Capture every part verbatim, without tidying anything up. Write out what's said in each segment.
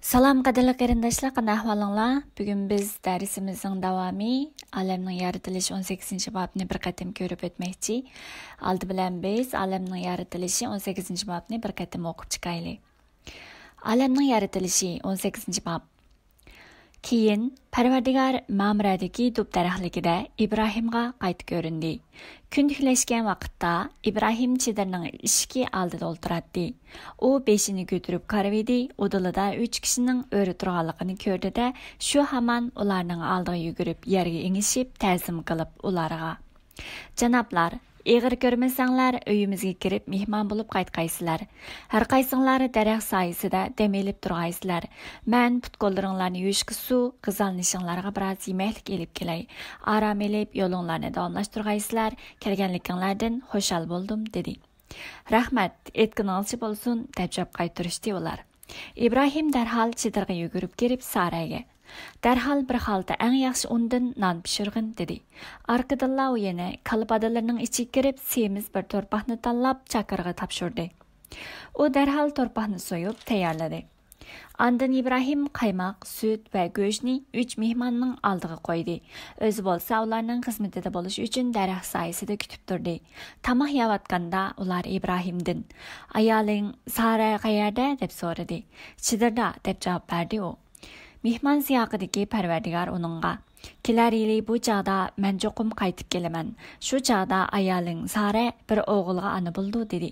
سالام، قەدىرلىك قېرىنداشلار، قانداق ئەھۋالىڭلار؟ بۈگۈن بىز دەرسىمىزنىڭ داۋامى، ئالەمنىڭ يارىتىلىشى ئون سەككىزىنچى بابنى بىر قېتىم كۆرۈپ ئۆتمەكچى. ئالدى بىلەن بىز ئالەمنىڭ يارىتىلىشى ئون سەككىزىنچى بابنى بىر قېتىم ئوقۇپ چىقايلى. ئالەمنىڭ يارىتىلىشى ئون سەككىزىنچى باب. كېيىن پەرۋەردىگار مەمرەدىكى دۇب دەرەخلىكىدە ئىبراھىمغا قايتا كۆرۈندى. كۈندۈكلەشكەن ۋاقىتتا ئىبراھىم چېدىرنىڭ ئىشىكى ئالدىدا ئولتۇراتتى. ئۇ بېشىنى كۆتۈرۈپ قارىۋىدى، ئۇدۇلىدا ئۈچ كىشىنىڭ ئۆرە تۇرغانلىقىنى كۆردى-دە، شۇ ھامان ئۇلارنىڭ ئالدىغا يۈگۈرۈپ يەرگە ئېڭىشىپ تەزىم قىلىپ ئۇلارغا، جانابلار، ئېغىر كۆرمىسەڭلار، ئۆيىمىزگە كىرىپ مېھمان بولۇپ قايتقايسىلەر. ھەرقايسىڭلار دەرەخ سايىسىدا دەم ئېلىپ تۇرغايسىلەر. مەن پۇت-قوللىرىڭلارنى يۇيۇشقا سۇ، غىزالىنىشىڭلارغا بىراز يېمەكلىك ئېلىپ كېلەي. ئارام ئېلىپ يولۇڭلارنى داۋاملاشتۇرغايسىلەر. كەلگەنلىكىڭلاردىن خۇشال بولدۇم، دېدى. رەھمەت، ئېيتقىنىڭىزچە بولسۇن، دەپ جاۋاب قايتۇرۇشتى ئۇلار. ئىبراھىم دەرھال چېدىرغا يۈگۈرۈپ كىرىپ سارەگە، دەرھال بىر خالتا ئەڭ ياخشى ئۇندىن نان پىشۇرغىن، دېدى. ئارقىدىنلا ئۇ يەنە كالا پادىلىرىنىڭ ئىچىگە كىرىپ سېمىز بىر تورپاقنى تاللاپ چاكىرىغا تاپشۇردى. ئۇ دەرھال تورپاقنى سويۇپ تەييارلىدى. ئاندىن ئىبراھىم قايماق، سۈت ۋە گۆشنى ئۈچ مېھماننىڭ ئالدىغا قويدى. ئۆزى بولسا ئۇلارنىڭ خىزمىتىدە بولۇش ئۈچۈن دەرەخ سايىسىدا كۈتۈپ تۇردى. تاماق يەۋاتقاندا ئۇلار ئىبراھىمدىن، ئايالىڭ سارە قەيەردە؟ دەپ سورىدى. چېدىردا، دەپ جاۋاب بەردى ئۇ. مېھمان سىياقىدىكى پەرۋەردىگار ئۇنىڭغا، كېلەر يىلى بۇ چاغدا مەن چوقۇم قايتىپ كېلىمەن. شۇ چاغدا ئايالىڭ سارە بىر ئوغۇلغا ئانا بولىدۇ، دېدى.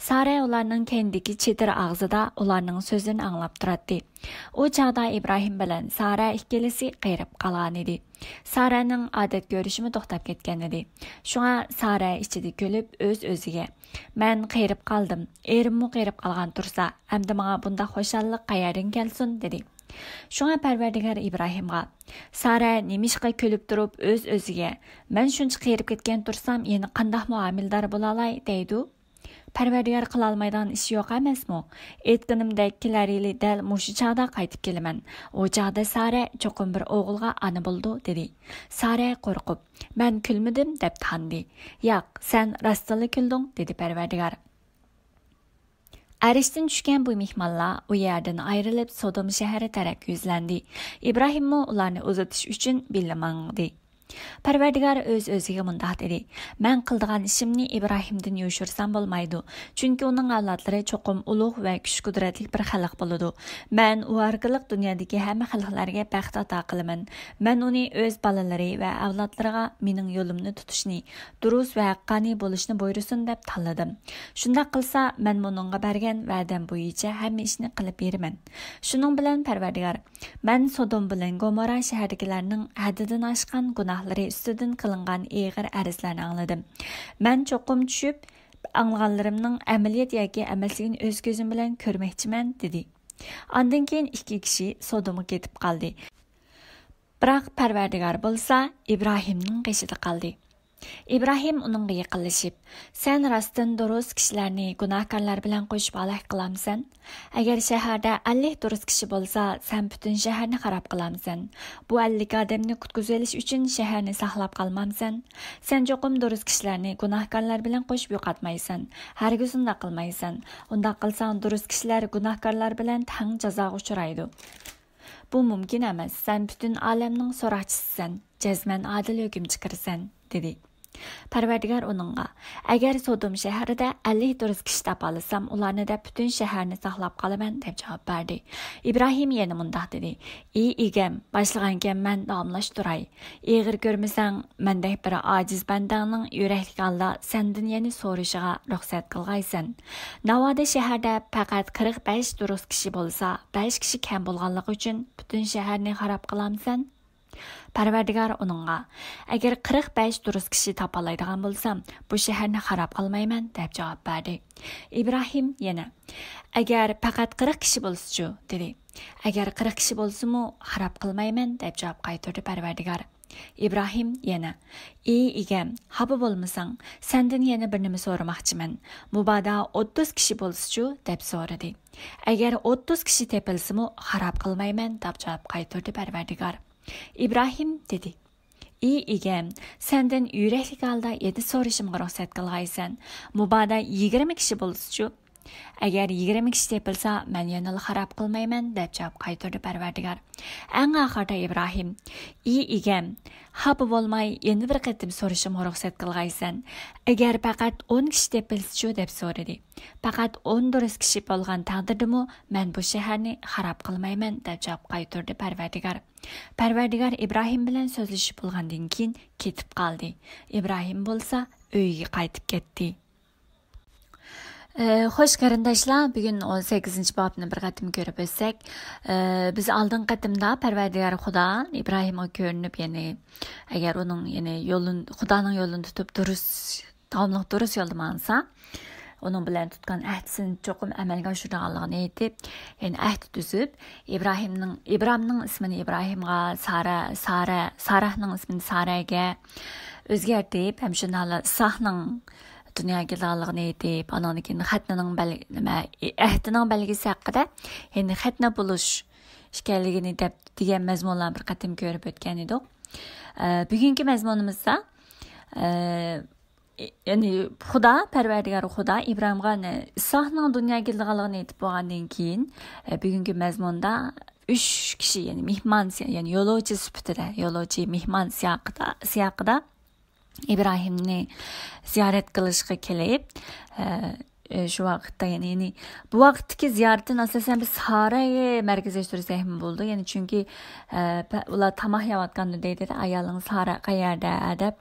سارە ئۇلارنىڭ كەينىدىكى چېدىر ئاغزىدا ئۇلارنىڭ سۆزلىرىنى ئاڭلاپ تۇراتتى. ئۇ چاغدا ئىبراھىم بىلەن سارە ئىككىلىسى قېرىپ قالغانىدى. سارەنىڭ ئادەت كۆرۈشىمۇ توختاپ كەتكەنىدى. شۇڭا سارە ئىچىدە كۈلۈپ ئۆز-ئۆزىگە، مەن قېرىپ قالدىم، ئېرىممۇ قېرىپ قالغان تۇرسا، ئەمدى ماڭا بۇنداق خۇشاللىق قەيەردىن كەلسۇن؟ دېدى. شۇڭا پەرۋەردىگار ئىبراھىمغا، سارە نېمىشقا كۈلۈپ تۇرۇپ ئۆز-ئۆزىگە، مەن شۇنچە قېرىپ كەتكەن تۇرسام يەنە قانداقمۇ ھامىلىدار بولالاي؟ دەيدۇ. پەرۋەردىگار قىلالمايدىغان ئىش يوق ئەمەسمۇ؟ ئېيتقىنىمدەك، كېلەر يىلى دەل مۇشۇ چاغدا قايتىپ كېلىمەن. ئۇ چاغدا سارە چوقۇم بىر ئوغۇلغا ئانا بولىدۇ، دېدى. سارە قورقۇپ، مەن كۈلمىدىم، دەپ تاندى. ياق، سەن راستتىنلا كۈلدۈڭ، دېدى پەرۋەردىگار. ئەرشتىن چۈشكەن بۇ مېھمانلار ئۇ يەردىن ئايرىلىپ، سودوم شەھىرى تەرەپكە يۈزلەندى. ئىبراھىممۇ ئۇلارنى ئۇزىتىش ئۈچۈن بىللە ماڭدى. پەرۋەردىگار ئۆز-ئۆزىگە مۇنداق دېدى، مەن قىلىدىغان ئىشىمنى ئىبراھىمدىن يوشۇرسام بولمايدۇ، چۈنكى ئۇنىڭ ئەۋلادلىرى چوقۇم ئۇلۇغ ۋە كۈچ-قۇدرەتلىك بىر خەلق بولىدۇ. مەن ئۇ ئارقىلىق دۇنيادىكى ھەممە خەلقلەرگە بەخت ئاتا قىلىمەن. مەن ئۇنى ئۆز بالىلىرى ۋە ئەۋلادلىرىغا مېنىڭ يولۇمنى تۇتۇشنى، دۇرۇس ۋە ھەققانىي بولۇشنى بۇيرۇسۇن دەپ تاللىدىم. شۇنداق قىلسا، مەنمۇ ئۇنىڭغا بەرگەن ۋەدەم بويىچە ھەممە ئىشنى قىلىپ بېرىمەن. شۇنىڭ بىلەن پەرۋەردىگار، مەن سودوم بىلەن گومورا شەھىرىدىكىلەرنىڭ ھەددىدىن ئاشقان گۇناھلىرى ئۈستىدىن قىلىنغان ئېغىر ئەرزلەرنى ئاڭلىدىم. مەن چوقۇم چۈشۈپ، ئاڭلىغانلىرىمنىڭ ئەمەلىيەت ياكى ئەمەسلىكىنى ئۆز كۆزۈم بىلەن كۆرمەكچىمەن، دېدى. ئاندىن كېيىن ئىككى كىشى سودومغا كېتىپ قالدى. بىراق پەرۋەردىگار بولسا ئىبراھىمنىڭ قېشىدا قالدى. ئىبراھىم ئۇنىڭغا يېقىنلىشىپ، سەن راستتىن دۇرۇس كىشىلەرنى گۇناھكارلار بىلەن قوشۇپ ھالاك قىلامسەن؟ ئەگەر شەھەردە ئەللىك دۇرۇس كىشى بولسا، سەن پۈتۈن شەھەرنى خاراب قىلامسەن؟ بۇ ئەللىك ئادەمنى قۇتقۇزۇۋېلىش ئۈچۈن شەھەرنى ساقلاپ قالمامسەن؟ سەن چوقۇم دۇرۇس كىشىلەرنى گۇناھكارلار بىلەن قوشۇپ يوقاتمايسەن. ھەرگىز ئۇنداق قىلمايسەن. ئۇنداق قىلساڭ، دۇرۇس كىشىلەر گۇناھكارلار بىلەن تەڭ جازاغا ئۇچرايدۇ. بۇ مۇمكىن ئەمەس. سەن پۈتۈن ئالەمنىڭ سوراقچىسىسەن. جەزمەن ئادىل ھۆكۈم چىقىرىسەن، دېدى. پەرۋەردىگار ئۇنىڭغا، ئەگەر سودوم شەھىرىدە ئەللىك دۇرۇس كىشى تاپالىسام، ئۇلارنى دەپ پۈتۈن شەھەرنى ساقلاپ قالىمەن، دەپ جاۋاب بەردى. ئىبراھىم يەنە مۇنداق دېدى، ئى ئىگەم، باشلىغانكەنمەن، داۋاملاشتۇراي. ئېغىر كۆرمىسەڭ، مەندەك بىر ئاجىز بەندەڭنىڭ يۈرەكلىك ھالدا سەندىن يەنە سورىشىغا رۇخسەت قىلغايسەن. ناۋادا شەھەردە پەقەت قىرىق بەش دۇرۇس كىشى بولسا، بەش كىشى كەم بولغانلىقى ئۈچۈن پۈتۈن شەھەرنى خاراب قىلامسەن؟ پەرۋەردىگار ئۇنىڭغا، ئەگەر قىرىق بەش دۇرۇس كىشى تاپالايدىغان بولسام، بۇ شەھەرنى خاراب قىلمايمەن، دەپ جاۋاب بەردى. ئىبراھىم يەنە، ئەگەر پەقەت قىرىق كىشى بولسىچۇ؟ دېدى. ئەگەر قىرىق كىشى بولسىمۇ، خاراب قىلمايمەن، دەپ جاۋاب قايتۇردى پەرۋەردىگار. ئىبراھىم يەنە، ئى ئىگەم، خاپا بولمىساڭ، سەندىن يەنە بىر نېمە سورىماقچىمەن. مۇبادا ئوتتۇز كىشى بولسىچۇ؟ دەپ سورىدى. ئەگەر ئوتتۇز كىشى تېپىلسىمۇ، خاراب قىلمايمەن، دەپ جاۋاب قايتۇردى پەرۋەردىگار. ئىبراھىم دېدى، ئى ئىگەم، سەندىن يۈرەكلىك ھالدا يەنە سورىشىمغا رۇخسەت قىلغايسەن. مۇبادا يىگىرمە كىشى بولسىچۇ؟ ئەگەر يىگىرمە كىشى تېپىلسا، مەن يەنىلا خاراب قىلمايمەن، دەپ جاۋاب قايتۇردى پەرۋەردىگار. ئەڭ ئاخىرىدا ئىبراھىم، ئى ئىگەم، خاپا بولماي، يەنە بىر قېتىم سورىشىمغا رۇخسەت قىلغايسەن. ئەگەر پەقەت ئون كىشى تېپىلسىچۇ؟ دەپ سورىدى. پەقەت ئون دۇرۇس كىشى بولغان تەقدىردىمۇ، مەن بۇ شەھەرنى خاراب قىلمايمەن، دەپ جاۋاب قايتۇردى پەرۋەردىگار. پەرۋەردىگار ئىبراھىم بىلەن سۆزلىشىپ بولغاندىن كېيىن كېتىپ قالدى. ئىبراھىم بولسا ئۆيىگە قايتىپ كەتتى. ئە، خوش قېرىنداشلار، بۈگۈن ئون سەككىزىنچى بابنى بىر قېتىم كۆرۈپ ئۆتسەك، ئە، بىز ئالدىنقى قېتىمدا پەرۋەردىگار خۇدا ئىبراھىمغا كۆرۈنۈپ، يەنى ئەگەر ئۇنىڭ، يەنى يولىنى، خۇدانىڭ يولىنى تۇتۇپ دۇرۇس، داۋاملىق دۇرۇس يولدا ماڭسا، ئۇنىڭ بىلەن تۇتقان ئەھدىسىنى چوقۇم ئەمەلگە ئاشۇرىدىغانلىقىنى ئېيتىپ، يەنى ئەھدى تۈزۈپ، ئىبراھىمنىڭ، ئىبرامنىڭ ئىسمىنى ئىبراھىمغا، سارا، سارا، ساراھنىڭ ئىسمىنى سارەگە ئۆزگەرتىپ، ھەم شۇنداقلا ئىساقنىڭ دۇنياغا كېلىدىغانلىقىنى ئېيتىپ، ئانىڭدىن كېيىن خەتنىنىڭ بەل-، نېمە، ئەھدىنىڭ بەلگىسى ھەققىدە، يەنى خەتنە بولۇش ئىكەنلىكىنى دەپ دېگەن مەزمۇنلارنى بىر قېتىم كۆرۈپ ئۆتكەن ئىدۇق. ئە، بۈگۈنكى مەزمۇنىمىزدا، ئە، يەنى خۇدا، پەرۋەردىگار خۇدا ئىبراھىمغا ئىساقنىڭ دۇنياغا كېلىدىغانلىقىنى ئېيتىپ بولغاندىن كېيىن، ئە، بۈگۈنكى مەزمۇندا ئۈچ كىشى، يەنى مېھمان سىيا-، يەنى يولۇچى سۈپىتىدە، يولۇچى مېھمان سىياقىدا، سىياقىدا ئىبراھىمنى زىيارەت قىلىشقا كېلىپ، ئە، ئە، شۇ ۋاقىتتا، يەنى، يەنى بۇ ۋاقىتتىكى زىيارىتىنى ئاساسەن بىز سارەگە مەركەزلەشتۈرسەكمۇ بولىدۇ. يەنى چۈنكى، ئە، پە-، ئۇلار تاماق يەۋاتقاندا دەيدۇ، «ئايالىڭ سارە قەيەردە؟» دەپ.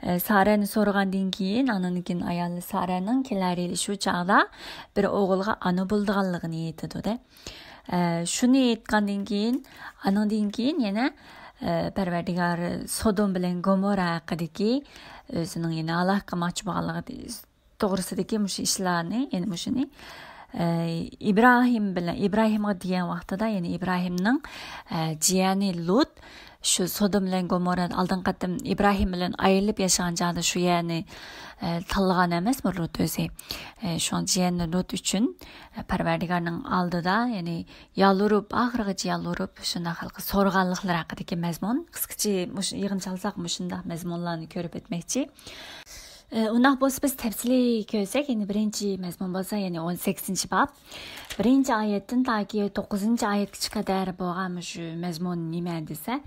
ئە، سارەنى سورىغاندىن كېيىن، ئاندىن كېيىن ئايالى سارەنىڭ كېلەر يىلى شۇ چاغدا بىر ئوغۇلغا ئانا بولىدىغانلىقىنى ئېيتىدۇ-دە. ئە، شۇنى ئېيتقاندىن كېيىن، ئانىڭدىن كېيىن يەنە، ئە، پەرۋەردىگار سودوم بىلەن گومورا ھەققىدىكى ئۆزىنىڭ يەنە ھالاك قىلماقچى بولغانلىقى توغرىسىدىكى مۇشۇ ئىشلارنى، يەنى مۇشۇنى، ئە، ئىبراھىم بىلەن، ئىبراھىمغا دېگەن ۋاقتىدا، يەنى ئىبراھىمنىڭ، ئە، جىيەنى لۇت شۇ سودوم بىلەن گومورا ئالدىنقى قېتىم ئىبراھىم بىلەن ئايرىلىپ ياشىغان چاغدا شۇ يەرنى، ئە، تاللىغان ئەمەسمۇ لۇت ئۆزى؟ ئە، شۇڭا جىيەنى لۇت ئۈچۈن، ئە، پەرۋەردىگارنىڭ ئالدىدا، يەنى يالۋۇرۇپ، ئاخىرغىچە يالۋۇرۇپ، شۇنداق ھالقا سورىغانلىقلىرى ھەققىدىكى مەزمۇن. قىسقىچە مۇش-، يىغىنچالىساق مۇشۇنداق مەزمۇنلارنى كۆرۈپ ئۆتمەكچى. ئە، ئۇنداق بولسا بىز تەپسىلىي كۆرسەك، يەنى بىرىنچى مەزمۇن بولسا، يەنى ئون سەككىزىنچى باب. بىرىنچى ئايەتتىن تاكى توققۇزىنچى ئايەتكىچە قەدەر بولغان مۇشۇ مەزمۇن نېمە دېسە،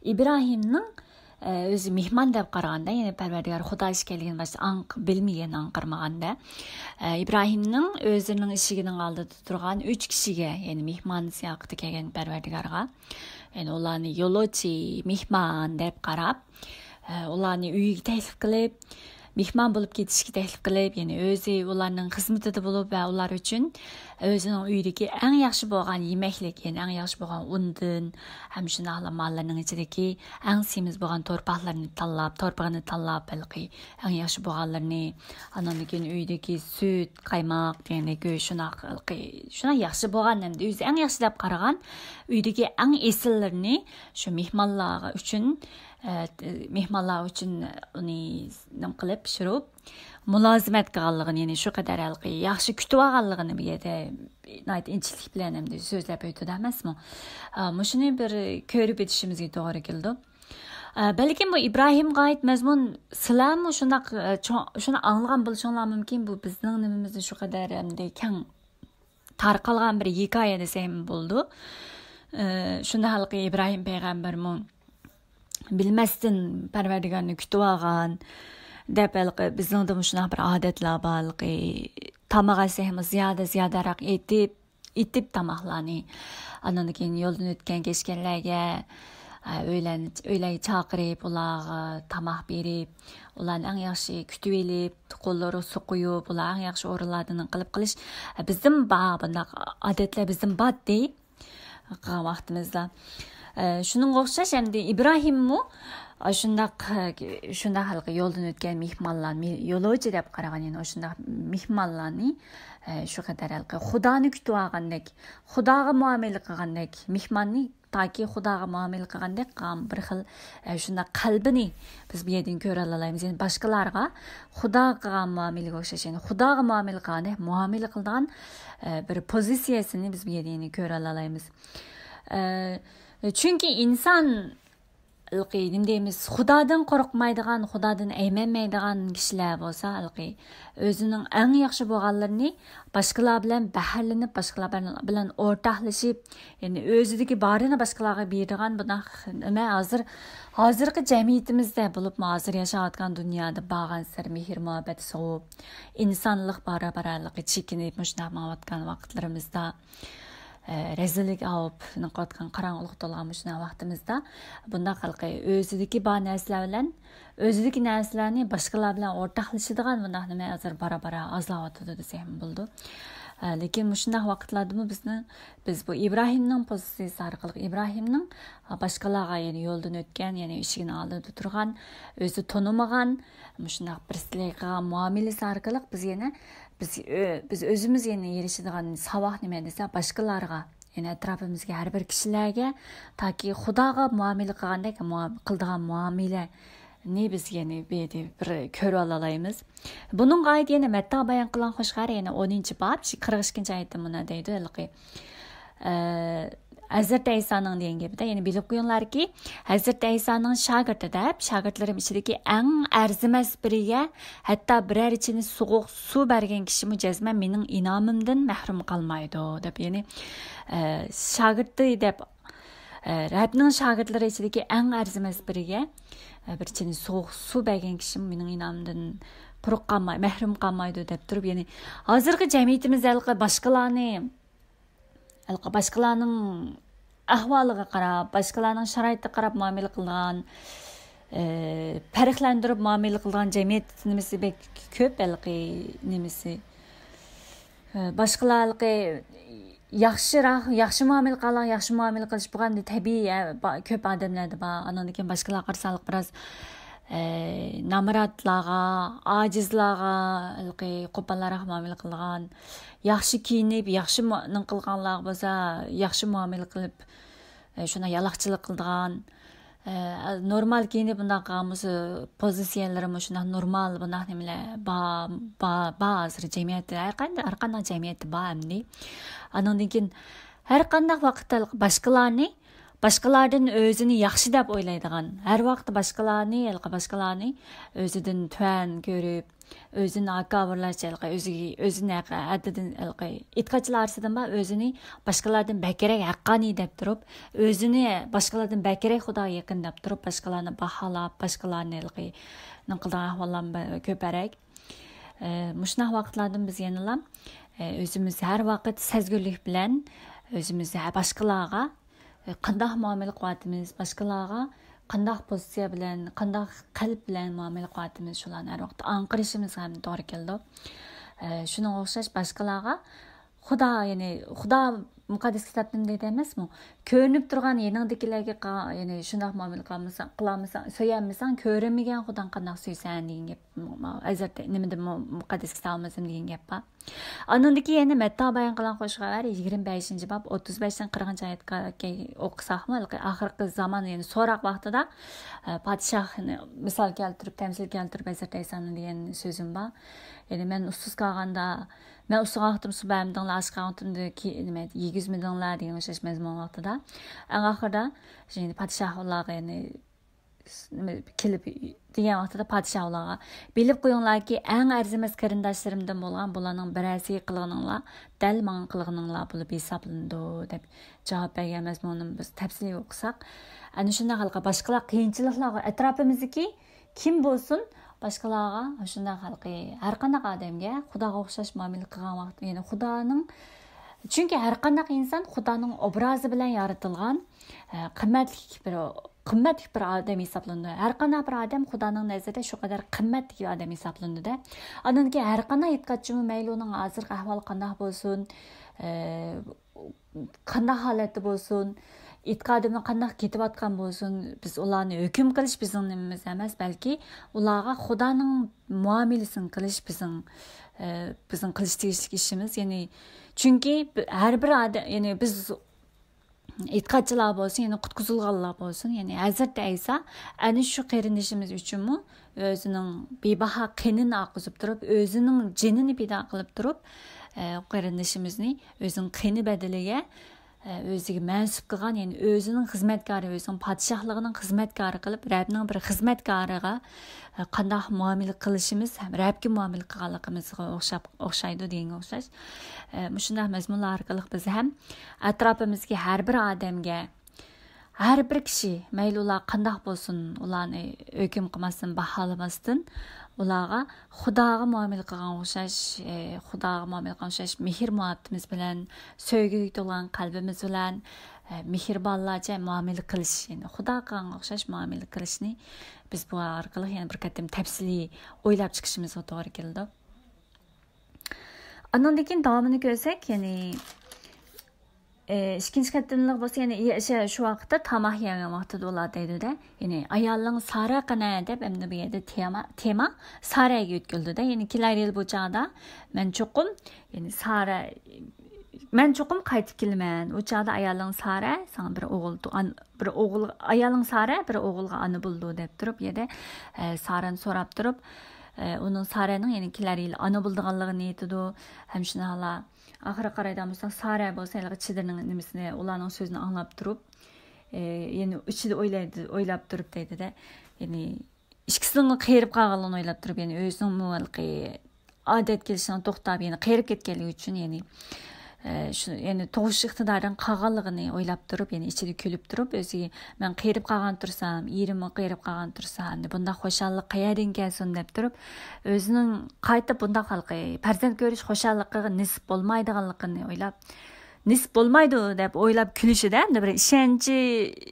ئىبراھىمنىڭ، ئە، ئۆزى مېھمان دەپ قارىغاندا، يەنى پەرۋەردىگار خۇدا ئىكەنلىكىنى باشتا ئاڭ-، بىلمىگەن، ئاڭقىرمىغاندا، ئە، ئىبراھىمنىڭ ئۆزىنىڭ ئىشىكىنىڭ ئالدىدا تۇرغان ئۈچ كىشىگە، يەنى مېھمان سىياقىدا كەلگەن پەرۋەردىگارغا، يەنى ئۇلارنى يولۇچى، مېھمان دەپ قاراپ، ئە، ئۇلارنى ئۆيىگە تەكلىپ قىلىپ، مېھمان بولۇپ كېتىشكە تەكلىپ قىلىپ، يەنى ئۆزى ئۇلارنىڭ خىزمىتىدە بولۇپ ۋە ئۇلار ئۈچۈن ئۆزىنىڭ ئۆيىدىكى ئەڭ ياخشى بولغان يېمەكلىك، يەنى ئەڭ ياخشى بولغان ئۇندىن، ھەم شۇنداقلا ماللارنىڭ ئىچىدىكى ئەڭ سېمىز بولغان تورپاقلىرىنى تاللاپ، تورپىقىنى تاللاپ، ھېلىقى ئەڭ ياخشى بولغانلىرىنى، ئاندىن كېيىن ئۆيدىكى سۈت، قايماق دېگەندەك، شۇنداق، ھېلىقى، شۇنداق ياخشى بولغان، ئەمدى ئۆزى ئەڭ ياخشى دەپ قارىغان ئۆيدىكى ئەڭ ئېسىللىرىنى شۇ مېھمانلار ئۈچۈن، ئە، مېھمانلار ئۈچۈن ئۇنى نېمە قىلىپ، پىشۇرۇپ، مۇلازىمەت قىلغانلىقىنى، يەنى شۇ قەدەر ھېلىقى ياخشى كۈتۈۋالغانلىقىنى بۇ يەردە ناھايىتى ئىنچىكىلىك بىلەن ئەمدى سۆزلەپ ئۆتىدۇ ئەمەسمۇ؟ ئا، مۇشۇنى بىر كۆرۈپ ئۆتۈشىمىزگە توغرا كېلىدۇ. ئا، بەلكىم بۇ ئىبراھىمغا ئائىت مەزمۇن سىلەرمۇ شۇنداق، ئە، چوڭ-، شۇنداق ئاڭلىغان بولۇشۇڭلار مۇمكىن، بۇ بىزنىڭ نېمىمىزدىن شۇ قەدەر ئەمدى كەڭ تارقالغان بىر ھېكايە دېسەم بولىدۇ. ئە، شۇنداق ھېلىقى ئىبراھىم پەيغەمبەرمۇ بىلمەستىن پەرۋەردىگارنى كۈتۈۋالغان دەپ، ھېلىقى بىزنىڭدىمۇ شۇنداق بىر ئادەتلەر بار، ھېلىقى تاماق ئەتسەكمۇ زىيادە، زىيادىراق ئېتىپ، ئېتىپ تاماقلارنى، ئاندىن كېيىن يولدىن ئۆتكەن، كەچكەنلەرگە، ئە، ئۆيلەرنى، ئۆيلەرگە چاقىرىپ، ئۇلارغا تاماق بېرىپ، ئۇلارنى ئەڭ ياخشى كۈتۈۋېلىپ، قوللىرىغا سۇ قۇيۇپ، ئۇلار ئەڭ ياخشى ئورۇنلاردىن قىلىپ قىلىش، ئە، بىزدىن بار، بۇنداق ئادەتلەر بىزدىن بار دەي. قىلغان ۋاقتىمىزدا. ئە، شۇنىڭغا ئوخشاش ئەمدى ئىبراھىممۇ، ئە، شۇنداق، ئە، شۇنداق ھېلىقى يولدىن ئۆتكەن مېھمانلار، مې-، يولۇچى دەپ قارىغان، يەنى شۇنداق مېھمانلارنى، ئە، شۇ قەدەر ھېلىقى خۇدانى كۈتۈۋالغاندەك، خۇداغا مۇئامىلە قىلغاندەك، مېھماننى تاكى خۇداغا مۇئامىلە قىلغاندەك قىلغان بىر خىل، ئە، شۇنداق قەلبىنى بىز بۇ يەردىن كۆرەلەيمىز. يەنى باشقىلارغا خۇداغا قىلغان مۇئامىلىگە ئوخشاش، يەنى خۇداغا مۇئامىلە قىلغاندەك مۇئامىلە قىلىدىغان، ئە، بىر پوزىتسىيەسىنى بىز بۇ يەردىن يەنە كۆرەلەيمىز. ئە، چۈنكى ئىنسان، ھېلىقى نېمە دەيمىز، خۇدادىن قورقمايدىغان، خۇدادىن ئەيمەنمەيدىغان كىشىلەر بولسا، ھېلىقى ئۆزىنىڭ ئەڭ ياخشى بولغانلىرىنى باشقىلار بىلەن بەھرىلىنىپ، باشقىلار بىلەن ئورتاقلىشىپ، يەنى ئۆزىدىكى بارىنى باشقىلارغا بېرىدىغان بۇنداق نېمە ھازىر، ھازىرقى جەمئىيىتىمىزدە بولۇپمۇ ھازىر ياشاۋاتقان دۇنيادا بارغانسېرى مېھىر مۇھەببەت سوۋۇپ، ئىنسانلىق بارا-بارالىقى چېكىنىپ مۇشۇنداق ماڭىۋاتقان ۋاقىتلىرىمىزدا، ئە، رەزىللىك ئاۋۇپ نېقىۋاتقان، قاراڭغۇلۇق تولغان مۇشۇنداق ۋاقتىمىزدا بۇنداق ھېلىقى ئۆزىدىكى بار نەرسىلەر بىلەن، ئۆزىدىكى نەرسىلەرنى باشقىلار بىلەن ئورتاقلىشىدىغان بۇنداق نېمە ھازىر بارا-بارا ئازلاۋاتىدۇ دېسەكمۇ بولىدۇ. ئە، لېكىن مۇشۇنداق ۋاقىتلاردىمۇ بىزنى، بىز بۇ ئىبراھىمنىڭ پوزىتسىيىسى ئارقىلىق ئىبراھىمنىڭ، ئە، باشقىلارغا، يەنى يولدىن ئۆتكەن، يەنى ئىشىكنىڭ ئالدىدا تۇرغان، ئۆزى تونۇمىغان، مۇشۇنداق بىرسىلەرگە قىلغان مۇئامىلىسى ئارقىلىق بىز يەنە، بىز، ئۆ-، بىز ئۆزىمىز يەنە ئېرىشىدىغان ساۋاق نېمە دېسە، باشقىلارغا، يەنى ئەتراپىمىزدىكى ھەر بىر كىشىلەرگە، تاكى خۇداغا مۇئامىلە قىلغاندەك مۇئا-، قىلىدىغان مۇئامىلەنى بىز يەنە بىر، بىر كۆرۈۋالالايمىز. بۇنىڭغا ئائىت يەنە مەتتا بايان قىلغان خۇش خەۋەر، يەنە ئونىنچى باب، قىرىق ئىككىنچى ئايەتتە مۇنداق دەيدۇ، ھېلىقى، ئە، ھەزرىتى ئەيسانىڭ دېگەن گېپىدە، يەنى بىلىپ قويۇڭلاركى، ھەزرىتى ئەيسانىڭ شاگىرتى دەپ، شاگىرتلىرىم ئىچىدىكى ئەڭ ئەرزىمەس بىرىگە ھەتتا بىرەر چىنە سوغۇق سۇ بەرگەن كىشىمۇ جەزمەن مېنىڭ ئىنئامىمدىن مەھرۇم قالمايدۇ، دەپ، يەنى، ئە، شاگىرتى دەپ، ئە، رەبنىڭ شاگىرتلىرى ئىچىدىكى ئەڭ ئەرزىمەس بىرىگە، ئە، بىر چىنە سوغۇق سۇ بەرگەن كىشىمۇ مېنىڭ ئىنئامىمدىن قۇرۇق قالماي، مەھرۇم قالمايدۇ، دەپ تۇرۇپ، يەنى ھازىرقى جەمئىيىتىمىز ھېلىقى باشقىلارنى ھېلىقى باشقىلارنىڭ ئەھۋالىغا قاراپ، باشقىلارنىڭ شارائىتىغا قاراپ مۇئامىلە قىلىدىغان، ئى، پەرقلەندۈرۈپ مۇئامىلە قىلىدىغان جەمئىيەت نېمىسى بەك كۆپ، ھېلىقى نېمىسى. ئى، باشقىلار ھېلىقى ياخشىراق، ياخشى مۇئامىلە قىلغانلار ياخشى مۇئامىلە قىلىش بولغان تەبىئىي، ئە، با-، كۆپ ئادەملەردە بار. ئاندىن كېيىن باشقىلارغا قارىسا ھېلىقى بىراز، ئى، نامراتلارغا، ئاجىزلارغا، ھېلىقى قوپالراق مۇئامىلە قىلىدىغان، ياخشى كىيىنىپ، ياخشى مۇ-، نېمە قىلغانلارغا بولسا ياخشى مۇئامىلە قىلىپ، ئە، شۇنداق يالاقچىلىق قىلىدىغان، ئە، نورمال كىيىنىپ بۇنداق قىلغان بولسا پوزىتسىيەلىرىمۇ شۇنداق نورمال، بۇنداق نېمىلەر بار، بار، بار ھازىر جەمئىيەتتە، ھەر قانداق، ھەر قانداق جەمئىيەتتە بار ئەمدى. ئاندىن كېيىن ھەر قانداق ۋاقىتتا باشقىلارنى، باشقىلاردىن ئۆزىنى ياخشى دەپ ئويلايدىغان، ھەر ۋاقىتتا باشقىلارنى، ھېلىقى باشقىلارنى ئۆزىدىن تۆۋەن كۆرۈپ، ئۆزىنى ھاكاۋۇرلاشچە، ھېلىقى ئۆزىگە، ئۆزىنى ھەق-، ھەددىدىن، ھېلىقى ئېتىقادچىلار ئارىسىدىن بار، ئۆزىنى باشقىلاردىن بەكرەك ھەققانىي دەپ تۇرۇپ، ئۆزىنى باشقىلاردىن بەكرەك خۇداغا يېقىن دەپ تۇرۇپ، باشقىلارنى باھالاپ، باشقىلارنى ھېلىقى نېمە قىلىدىغان ئەھۋاللارمۇ كۆپرەك. ئە، مۇشۇنداق ۋاقىتلاردىن بىز يەنىلا، ئە، ئۆزىمىز ھەر ۋاقىت سەزگۈرلۈك بىلەن ئۆزىمىز ھە-، باشقىلارغا، ئە، قانداق مۇئامىلە قىلىۋاتىمىز، باشقىلارغا قانداق پوزىتسىيە بىلەن، قانداق قەلب بىلەن مۇئامىلە قىلىۋاتىمىز، شۇلارنى ھەر ۋاقىت ئاڭقىرىشىمىزغا ھەم توغرا كېلىدۇ. ئە، شۇنىڭغا ئوخشاش باشقىلارغا خۇدا، يەنى خۇدا مۇقەددەس كىتابتا نېمە دەيدۇ ئەمەسمۇ؟ كۆرۈنۈپ تۇرغان يېنىڭدىكىلەرگە قا-، يەنى شۇنداق مۇئامىلە قىلالمىساڭ، قىلالمىساڭ، سۆيەلمىسەڭ، كۆرۈنمىگەن خۇداڭ قانداق سۆيسەن دېگەن گەپ. ھەزرىتى نېمىدە مۇ-، مۇقەددەس كىتابىمىزدىمۇ دېگەن گەپ بار. ئانىڭدىن كېيىن يەنە مەتتا بايان قىلغان خۇش خەۋەر يىگىرمە بەشىنچى باب ئوتتۇز بەشتىن قىرىقىنچى ئايەتكە ئوقۇساقمۇ، ھېلىقى ئاخىرقى زامان، يەنى سوراق ۋاقتىدا، ئە، پادىشاھنى مىسال كەلتۈرۈپ، تەمسىل كەلتۈرۈپ ھەزرىتى ئەيسانىڭ دېگەن سۆزۈم بار. يەنى مەن ئۇسسۇز قالغاندا، مەن ئۇسسۇغان ۋاقتىم سۇ بەرمىدىڭلار، ئاچ قالغان ۋاقتىمدا كى-، نېمە، يېگۈزمىدىڭلار دېگەن ئوخشاش مەزمۇن ۋاقتىدا. ئەڭ ئاخىرىدا، يەنى پادىشاھ ئۇلارغا، يەنى، نېمە، كېلىپ دېگەن ۋاقتىدا پادىشاھ ئۇلارغا، بىلىپ قويۇڭلاركى، ئەڭ ئەرزىمەس قېرىنداشلىرىمدىن بولغان بۇلارنىڭ بىرەرسىگە قىلغىنىڭلار دەل ماڭا قىلغىنىڭلار بولۇپ ھېسابلىنىدۇ، دەپ جاۋاب بەرگەن مەزمۇنىنى بىز تەپسىلىي ئوقۇساق، ئەنە شۇنداق ھېلىقى باشقىلار قىيىنچىلىقلارغا، ئەتراپىمىزدىكى كىم بولسۇن، باشقىلارغا شۇنداق ھېلىقى ھەر قانداق ئادەمگە خۇداغا ئوخشاش مۇئامىلە قىلغان ۋاقىت، يەنى خۇدانىڭ، چۈنكى ھەر قانداق ئىنسان خۇدانىڭ ئوبرازى بىلەن يارىتىلغان، ئە، قىممەتلىك بىر، قىممەتلىك بىر ئادەم ھېسابلىنىدۇ. ھەر قانداق بىر ئادەم خۇدانىڭ نەزىرىدە شۇ قەدەر قىممەتلىك بىر ئادەم ھېسابلىنىدۇ-دە. ئاندىن كېيىن ھەر قانداق ئېتىقادچىمۇ، مەيلى ئۇنىڭ ھازىرقى ئەھۋالى قانداق بولسۇن، ئە، قانداق ھالەتتە بولسۇن، ئېتىقادىمۇ قانداق كېتىۋاتقان بولسۇن، بىز ئۇلارنى ھۆكۈم قىلىش بىزنىڭ نېمىمىز ئەمەس، بەلكى ئۇلارغا خۇدانىڭ مۇئامىلىسىنى قىلىش بىزنىڭ، ئە، بىزنىڭ قىلىش تېگىشلىك ئىشىمىز. يەنى، چۈنكى ب-، ھەر بىر ئادەم، يەنى بىز ئېتىقادچىلار بولسۇن، يەنى قۇتقۇزۇلغانلار بولسۇن، يەنى ھەزرىتى ئەيسا ئەنە شۇ قېرىندىشىمىز ئۈچۈنمۇ ئۆزىنىڭ بىباھا قېنىنى ئاققۇزۇپ تۇرۇپ، ئۆزىنىڭ جېنىنى پىدا قىلىپ تۇرۇپ، ئە، قېرىندىشىمىزنى ئۆزىنىڭ قېنى بەدىلىگە ئۆزىگە مەنسۇپ قىلغان، يەنى ئۆزىنىڭ خىزمەتكارى، ئۆزىنىڭ پادىشاھلىقىنىڭ خىزمەتكارى قىلىپ، رەبنىڭ بىر خىزمەتكارىغا قانداق مۇئامىلە قىلىشىمىز ھەم رەبكە مۇئامىلە قىلغانلىقىمىزغا ئوخشاپ، ئوخشايدۇ دېگەنگە ئوخشاش. مۇشۇنداق مەزمۇنلار ئارقىلىق بىز ھەم ئەتراپىمىزدىكى ھەر بىر ئادەمگە، ھەر بىر كىشى، مەيلى ئۇلار قانداق بولسۇن، ئۇلارنى ھۆكۈم قىلماستىن، باھالىماستىن، ئۇلارغا خۇداغا مۇئامىلە قىلغان ئوخشاش، ئى، خۇداغا مۇئامىلە قىلغان ئوخشاش مېھىر مۇھەببىتىمىز بىلەن، سۆيگۈگە تولغان قەلبىمىز بىلەن، ئى، مېھرىبانلارچە مۇئامىلە قىلىش، يەنى خۇدا قىلغانغا ئوخشاش مۇئامىلە قىلىشنى بىز بۇ ئارقىلىق يەنە بىر قېتىم تەپسىلىي ئويلاپ چىقىشىمىزغا توغرا كېلىدۇ. ئاندىن كېيىن داۋامىنى كۆرسەك، يەنى، ئى، ئىككىنچى قېتىملىق بولسا، يەنى، يە-، شە-، شۇ ۋاقىتتا تاماق يەيدىغان ۋاقتىدا ئۇلار دەيدۇ-دە، يەنى، «ئايالىڭ سارە قېنى؟» دەپ، ئەمدى بۇ يەردە تېما، تېما سارەگە يۆتكىلىدۇ-دە. يەنى، كېلەر يىل بۇ چاغدا مەن چوقۇم، يەنى، سارە، مەن چوقۇم قايتىپ كېلىمەن. ئۇ چاغدا ئايالىڭ سارە ساڭا بىر ئوغۇل تۇ-، ئان-، بىر ئوغۇل، ئايالىڭ سارە بىر ئوغۇلغا ئانا بولىدۇ دەپ تۇرۇپ، يەنە، ئە، سارەنى سوراپ تۇرۇپ، ئە، ئۇنىڭ، سارەنىڭ يەنە كېلەر يىلى ئانا بولىدىغانلىقىنى ئېيتىدۇ. ھەم شۇنداقلا ئاخىرى قارايدىغان بولساق، سارە بولسا ھېلىقى چىدىرنىڭ نېمىسىنى، ئۇلارنىڭ سۆزىنى ئاڭلاپ تۇرۇپ، ئى، يەنە ئىچىدە ئويلايدۇ، ئويلاپ تۇرۇپ دەيدۇ-دە. يەنى ئىككىسىنىڭ قېرىپ قالغانلىقىنى ئويلاپ تۇرۇپ، يەنى ئۆزىنىڭمۇ ھېلىقى ئادەت كېلىشىنىڭ توختاپ، يەنە قېرىپ كەتكەنلىكى ئۈچۈن، يەنى، ئى، شۇ، يەنى تۇغۇش ئىقتىدارىدىن قالغانلىقىنى ئويلاپ تۇرۇپ، يەنى ئىچىدە كۈلۈپ تۇرۇپ، ئۆزىگە، «مەن قېرىپ قالغان تۇرسام، ئېرىممۇ قېرىپ قالغان تۇرسا، ئەمدى بۇنداق خۇشاللىق قەيەردىن كەلسۇن؟» دەپ تۇرۇپ، ئۆزىنىڭ قايتا بۇنداق ھېلىقى پەرزەنت كۆرۈش خۇشاللىقىغا نېسىپ بولمايدىغانلىقىنى ئويلاپ، نېسىپ بولمايدۇ دەپ ئويلاپ كۈلۈشىدە، ئەمدى بىر ئىشەنچى،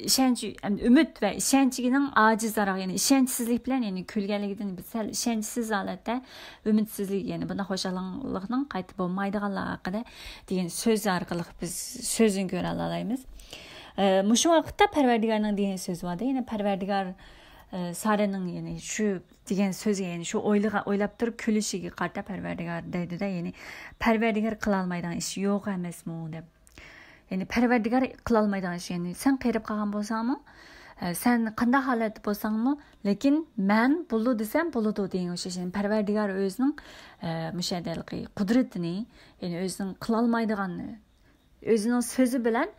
ئىشەنچ، ئەمدى ئۈمىد ۋە ئىشەنچىنىڭ ئاجىزراق، يەنى ئىشەنچسىزلىك بىلەن، يەنى كۈلگەنلىكىدىن بىز سەل ئىشەنچسىز ھالەتتە، ئۈمىدسىزلىك، يەنى بۇنداق خۇشاللىقنىڭ قايتا بولمايدىغانلىقى ھەققىدە دېگەن سۆز ئارقىلىق بىز سۆزىنى كۆرەلالايمىز. ئە، مۇشۇ ۋاقىتتا پەرۋەردىگارنىڭ دېگەن سۆزى بار-دە، يەنى پەرۋەردىگار، ئە، سارەنىڭ، يەنى شۇ دېگەن سۆزگە، يەنى شۇ ئويلىغا-، ئويلاپ تۇرۇپ كۈلۈشىگە قارىتا پەرۋەردىگار دەيدۇ-دە، يەنى، «پەرۋەردىگار قىلالمايدىغان ئىش يوق ئەمەسمۇ؟» دەپ. يەنى پەرۋەردىگار قىلالمايدىغان ئىش، يەنى سەن قېرىپ قالغان بولساڭمۇ، ئە، سەن قانداق ھالەتتە بولساڭمۇ، لېكىن مەن بولىدۇ دېسەم بولىدۇ دېگەن ئوخشاش. يەنى پەرۋەردىگار ئۆزىنىڭ، ئە، مۇشۇ يەردە ھېلىقى قۇدرىتىنى، يەنى ئۆزىنىڭ قىلالمايدىغان، ئۆزىنىڭ سۆزى بىلەن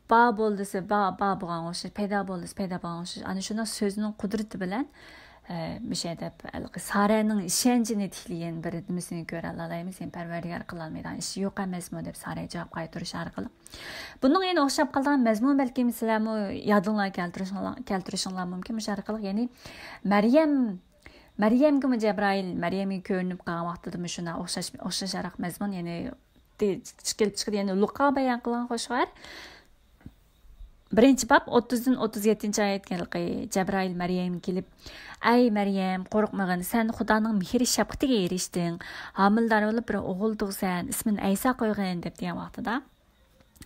بار بول دېسە بار، بار بولغان ئوخشاش، پەيدا بول دېسە پەيدا بولغان ئوخشاش. ئەنە شۇنداق سۆزىنىڭ قۇدرىتى بىلەن، ئە، مۇشۇ يەردە ھېلىقى سارەنىڭ ئىشەنچىنى تىكلىگەن بىر نېمىسىنى كۆرەلالايمىز. يەنى پەرۋەردىگار قىلالمايدىغان ئىش يوق ئەمەسمۇ دەپ سارە جاۋاب قايتۇرۇش ئارقىلىق. بۇنىڭغا يەنە ئوخشاپ قالىدىغان مەزمۇن بەلكىم سىلەرمۇ يادىڭلارغا كەلتۈرۈشۈڭلار، كەلتۈرۈشۈڭلار مۇمكىن. مۇشۇ ئارقىلىق يەنى مەريەم، مەريەمگىمۇ جەبرائىل، مەريەمگە كۆرۈنۈپ قالغان ۋاقتىدىمۇ شۇنداق ئوخشاش، ئوخشاش ئارقا مەزمۇن يەنى دە-، چىقىپ چىقىدۇ. يەنى لۇقا بايان قىلغان خوش خەۋەر. بىرىنچى باب، ئوتتۇزدىن ئوتتۇز يەتتىنچى ئايەتكە ھېلىقى جەبرائىل مەريەمگە كېلىپ، «ئەي مەريەم، قورقمىغىن، سەن خۇدانىڭ مېھرى شەپقىتىگە ئېرىشتىڭ، ھامىلىدار بولۇپ بىر ئوغۇل تۇغىسەن، ئىسمىنى ئەيسا قويغىن» دەپ دېگەن ۋاقتىدا،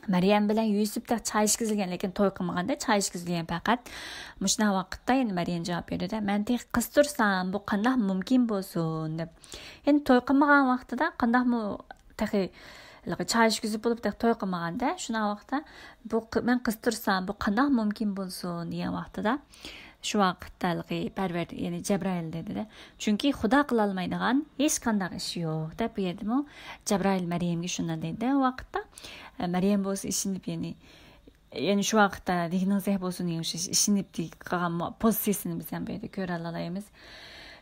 مەريەم بىلەن يۈسۈپ تېخى چاي ئىچكۈزۈلگەن، لېكىن توي قىلمىغاندا، چاي ئىچكۈزۈلگەن پەقەت. مۇشۇنداق ۋاقىتتا يەنە مەريەم جاۋاب بېرىدۇ، «مەن تېخى قىز تۇرسام، بۇ قانداق مۇمكىن بولسۇن؟» دەپ. يەنى توي قىلمىغان ۋاقتىدا قانداقمۇ تېخى ھېلىقى چاي ئىچكۈزۈپ بولۇپ تېخى توي قىلمىغاندا، شۇنداق ۋاقىتتا، «بۇ قى-، مەن قىز تۇرسام، بۇ قانداق مۇمكىن بولسۇن؟» دېگەن ۋاقتىدا، شۇ ۋاقىتتا ھېلىقى پەرۋەر-، يەنى جەبرائىل دېدى-دە، «چۈنكى خۇدا قىلالمايدىغان ھېچقانداق ئىش يوق» دەپ، بۇ يەردىمۇ جەبرائىل مەريەمگە شۇنداق دېدى. ئۇ ۋاقىتتا، ئە، مەريەم بولسا ئىشىنىپ، يەنى، يەنى شۇ ۋاقىتتا دېگىنىڭىزدەك بولسۇن دېگەن ئوخشاش ئىشىنىپ قالغان مۇ-، پوزىتسىيىسىنى بىز ھەم بۇ يەردە كۆرەلالايمىز.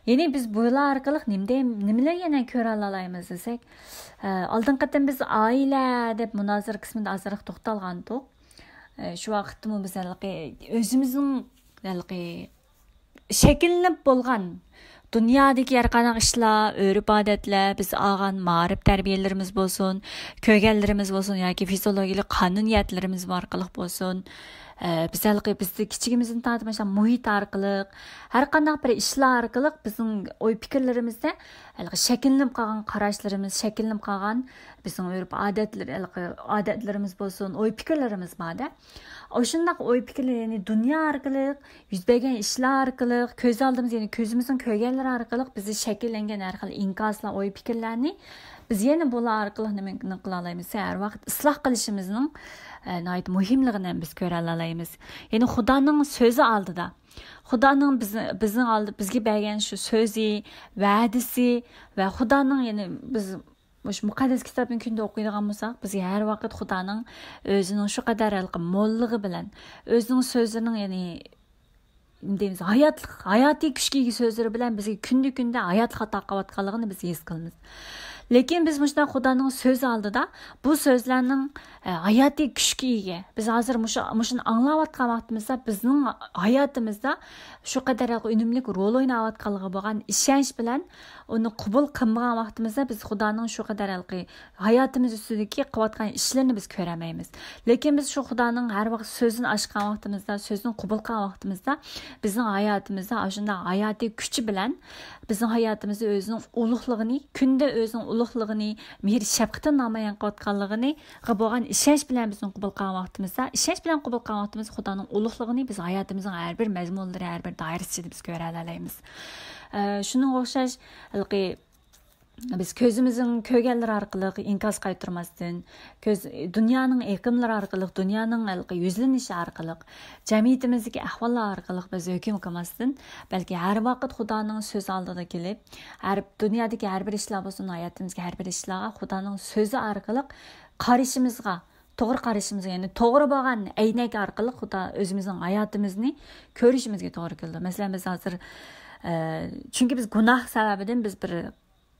يەنى بىز بۇلار ئارقىلىق نېمىدە-، نېمىلەر يەنە كۆرەلالايمىز دېسەك، ئە، ئالدىنقى قېتىم بىز ئائىلە دەپ مۇنازىرە قىسمىدا ئازراق توختالغانىدۇق. ئە، شۇ ۋاقىتتىمۇ بىز ھېلىقى ئۆزىمىزنىڭ ھېلىقى شەكىللىنىپ بولغان دۇنيادىكى ھەر قانداق ئىشلار، ئۆرپ-ئادەتلەر، بىز ئالغان مائارىپ تەربىيەلىرىمىز بولسۇن، كۆرگەنلىرىمىز بولسۇن ياكى فىزىولوگىيەلىك قانۇنىيەتلىرىمىز ئارقىلىق بولسۇن، ئە، بىز ھېلىقى بىزدە كىچىكىمىزدىن تارتىپ مۇشۇ مۇھىت ئارقىلىق، ھەر قانداق بىر ئىشلار ئارقىلىق بىزنىڭ ئوي-پىكىرلىرىمىزدە ھېلىقى شەكىللىنىپ قالغان قاراشلىرىمىز، شەكىللىنىپ قالغان بىزنىڭ ئۆرپ-ئادەتلىرى، ھېلىقى ئادەتلىرىمىز بولسۇن، ئوي-پىكىرلىرىمىز بار-دە. ئاشۇنداق ئوي-پىكىرلەر، يەنى دۇنيا ئارقىلىق، يۈز بەرگەن ئىشلار ئارقىلىق، كۆز ئالدىمىزدا، يەنى كۆزىمىزنىڭ كۆرگەنلىرى ئارقىلىق بىزدە شەكىللەنگەن ھەر خىل ئىنكاسلار، ئوي-پىكىرلەرنى بىز يەنە بۇلار ئارقىلىق نېمە قىلالايمىز؟ ھەر ۋاقىت ئىسلاھ قىلىشىمىزنىڭ، ئە، ناھايىتى مۇھىملىقىنى ھەم بىز كۆرەلالايمىز. يەنى خۇدانىڭ سۆزى ئالدىدا، خۇدانىڭ بىز-، بىزنىڭ ئالدى-، بىزگە بەرگەن شۇ سۆزى، ۋەدىسى ۋە خۇدانىڭ، يەنى بىز مۇشۇ مۇقەددەس كىتابنى كۈندە ئوقۇيدىغان بولساق، بىزگە ھەر ۋاقىت خۇدانىڭ ئۆزىنىڭ شۇ قەدەر ھېلىقى موللۇقى بىلەن، ئۆزىنىڭ سۆزىنىڭ، يەنى، دەيمىز، ھاياتلىق، ھاياتىي كۈچكە ئىگە سۆزلىرى بىلەن بىزگە كۈندە-كۈندە ھاياتلىق ئاتا قىلىۋاتقانلىقىنى بىز ھېس قىلىمىز. لېكىن بىز مۇشۇنداق خۇدانىڭ سۆزى ئالدىدا بۇ سۆزلەرنىڭ، ئە، ھاياتىي كۈچكە ئىگە. بىز ھازىر مۇشۇ، مۇشۇنى ئاڭلاۋاتقان ۋاقتىمىزدا بىزنىڭ ھاياتىمىزدا شۇ قەدەر ئۈنۈملۈك رول ئويناۋاتقانلىقىغا بولغان ئىشەنچ بىلەن ئۇنى قوبۇل قىلمىغان ۋاقتىمىزدا بىز خۇدانىڭ شۇ قەدەر ھەلقى ھاياتىمىز ئۈستىدىكى قىلىۋاتقان ئىشلىرىنى بىز كۆرەلمەيمىز. لېكىن بىز شۇ خۇدانىڭ ھەر ۋاقىت سۆزىنى ئاچقان ۋاقتىمىزدا، سۆزىنى قوبۇل قىلغان ۋاقتىمىزدا بىزنىڭ ھاياتىمىزدا، ئاشۇنداق ھاياتىي كۈچى بىلەن بىزنىڭ ھاياتىمىزدا ئۆزىنىڭ ئۇلۇغلۇقىنى، كۈندە ئۆزىنىڭ ئۇلۇغلۇقىنى، مېھىر شەپقىتىنى نامايان قىلىۋاتقانلىقىنى بولغان ئىشەنچ بىلەن بىزنى قوبۇل قىلغان ۋاقتىمىزدا، ئىشەنچ بىلەن قوبۇل قىلغان ۋاقتىمىزدا خۇدانىڭ ئۇلۇغلۇقىنى بىز ھاياتىمىزنىڭ ھەر بىر مەزمۇنلىرى، ھەر بىر دائىرىسىدە بىز كۆرەلەيمىز. ئە، شۇنىڭغا ئوخشاش، ھېلىقى بىز كۆزىمىزنىڭ كۆرگەنلىرى ئارقىلىق ئىنكاس قايتۇرماستىن، كۆز، دۇنيانىڭ ئېقىملىرى ئارقىلىق، دۇنيانىڭ ھېلىقى يۈزلىنىشى ئارقىلىق، جەمئىيىتىمىزدىكى ئەھۋاللار ئارقىلىق بىز ھۆكۈم قىلماستىن، بەلكى ھەر ۋاقىت خۇدانىڭ سۆزى ئالدىدا كېلىپ، ھەر، دۇنيادىكى ھەر بىر ئىشلار بولسۇن، ھاياتىمىزدىكى ھەر بىر ئىشلارغا خۇدانىڭ سۆزى ئارقىلىق قارىشىمىزغا، توغرا قارىشىمىزغا، يەنى توغرا بولغان ئەينەك ئارقىلىق خۇدا ئۆزىمىزنىڭ ھاياتىمىزنى كۆرۈشىمىزگە توغرا كېلىدۇ. مەسىلەن، بىز ھازىر، ئە، چۈنكى بىز گۇناھ سەۋەبىدىن بىز بىر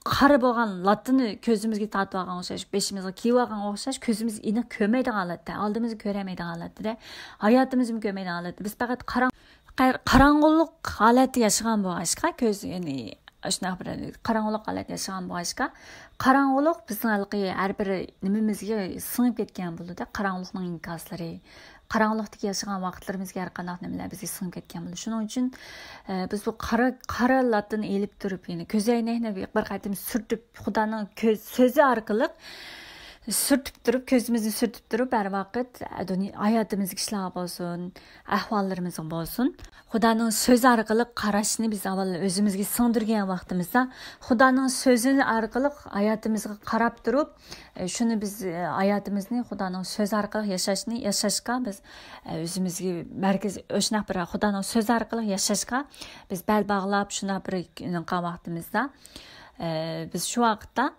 قارا بولغان لاتتىنى كۆزىمىزگە تارتىۋالغان ئوخشاش، بېشىمىزغا كىيىۋالغان ئوخشاش، كۆزىمىز ئېنىق كۆرمەيدىغان ھالەتتە، ئالدىمىزنى كۆرەلمەيدىغان ھالەتتە، ھاياتىمىزنى كۆرمەيدىغان ھالەتتە. بىز پەقەت قاراڭ-، قار-، قاراڭغۇلۇق ھالەتتە ياشىغان بولغاچقا، كۆز، يەنى، ئاشۇنداق بىر قاراڭغۇلۇق ھالەتتە ياشىغان بولغاچقا، قاراڭغۇلۇق بىزنىڭ ھېلىقى ھەر بىر نېمىمىزگە سىڭىپ كەتكەن بولىدۇ. قاراڭغۇلۇقنىڭ ئىنكاسلىرى، قاراڭغۇلۇقتىكى ياشىغان ۋاقىتلىرىمىزگە ھەر قانداق نېمىلەر بىزگە سىڭىپ كەتكەن بولىدۇ. شۇنىڭ ئۈچۈن، ئە، بىز بۇ قارا، قارا لاتتىنى ئېلىپ تۇرۇپ، يەنى كۆزەينەكنى بىر قېتىم سۈرتۈپ، خۇدانىڭ كۆ-، سۆزى ئارقىلىق سۈرتۈپ تۇرۇپ، كۆزىمىزنى سۈرتۈپ تۇرۇپ، ھەر ۋاقىت، ئە، دۇنيا، ھاياتىمىزدىكى ئىشلارغا بولسۇن، ئەھۋاللىرىمىزغا بولسۇن، خۇدانىڭ سۆزى ئارقىلىق قاراشنى بىز ئاۋۋال ئۆزىمىزگە سىڭدۈرگەن ۋاقتىمىزدا، خۇدانىڭ سۆزى ئارقىلىق ھاياتىمىزغا قاراپ تۇرۇپ، ئە، شۇنى بىز، ئە، ھاياتىمىزنى خۇدانىڭ سۆزى ئارقىلىق ياشاشنى، ياشاشقا بىز، ئە، ئۆزىمىزگە مەركەز، شۇنداق بىر خۇدانىڭ سۆزى ئارقىلىق ياشاشقا بىز بەل باغلاپ، شۇنداق بىر نېمە قىلغان ۋاقتىمىزدا، ئە، بىز شۇ ۋاقىتتا،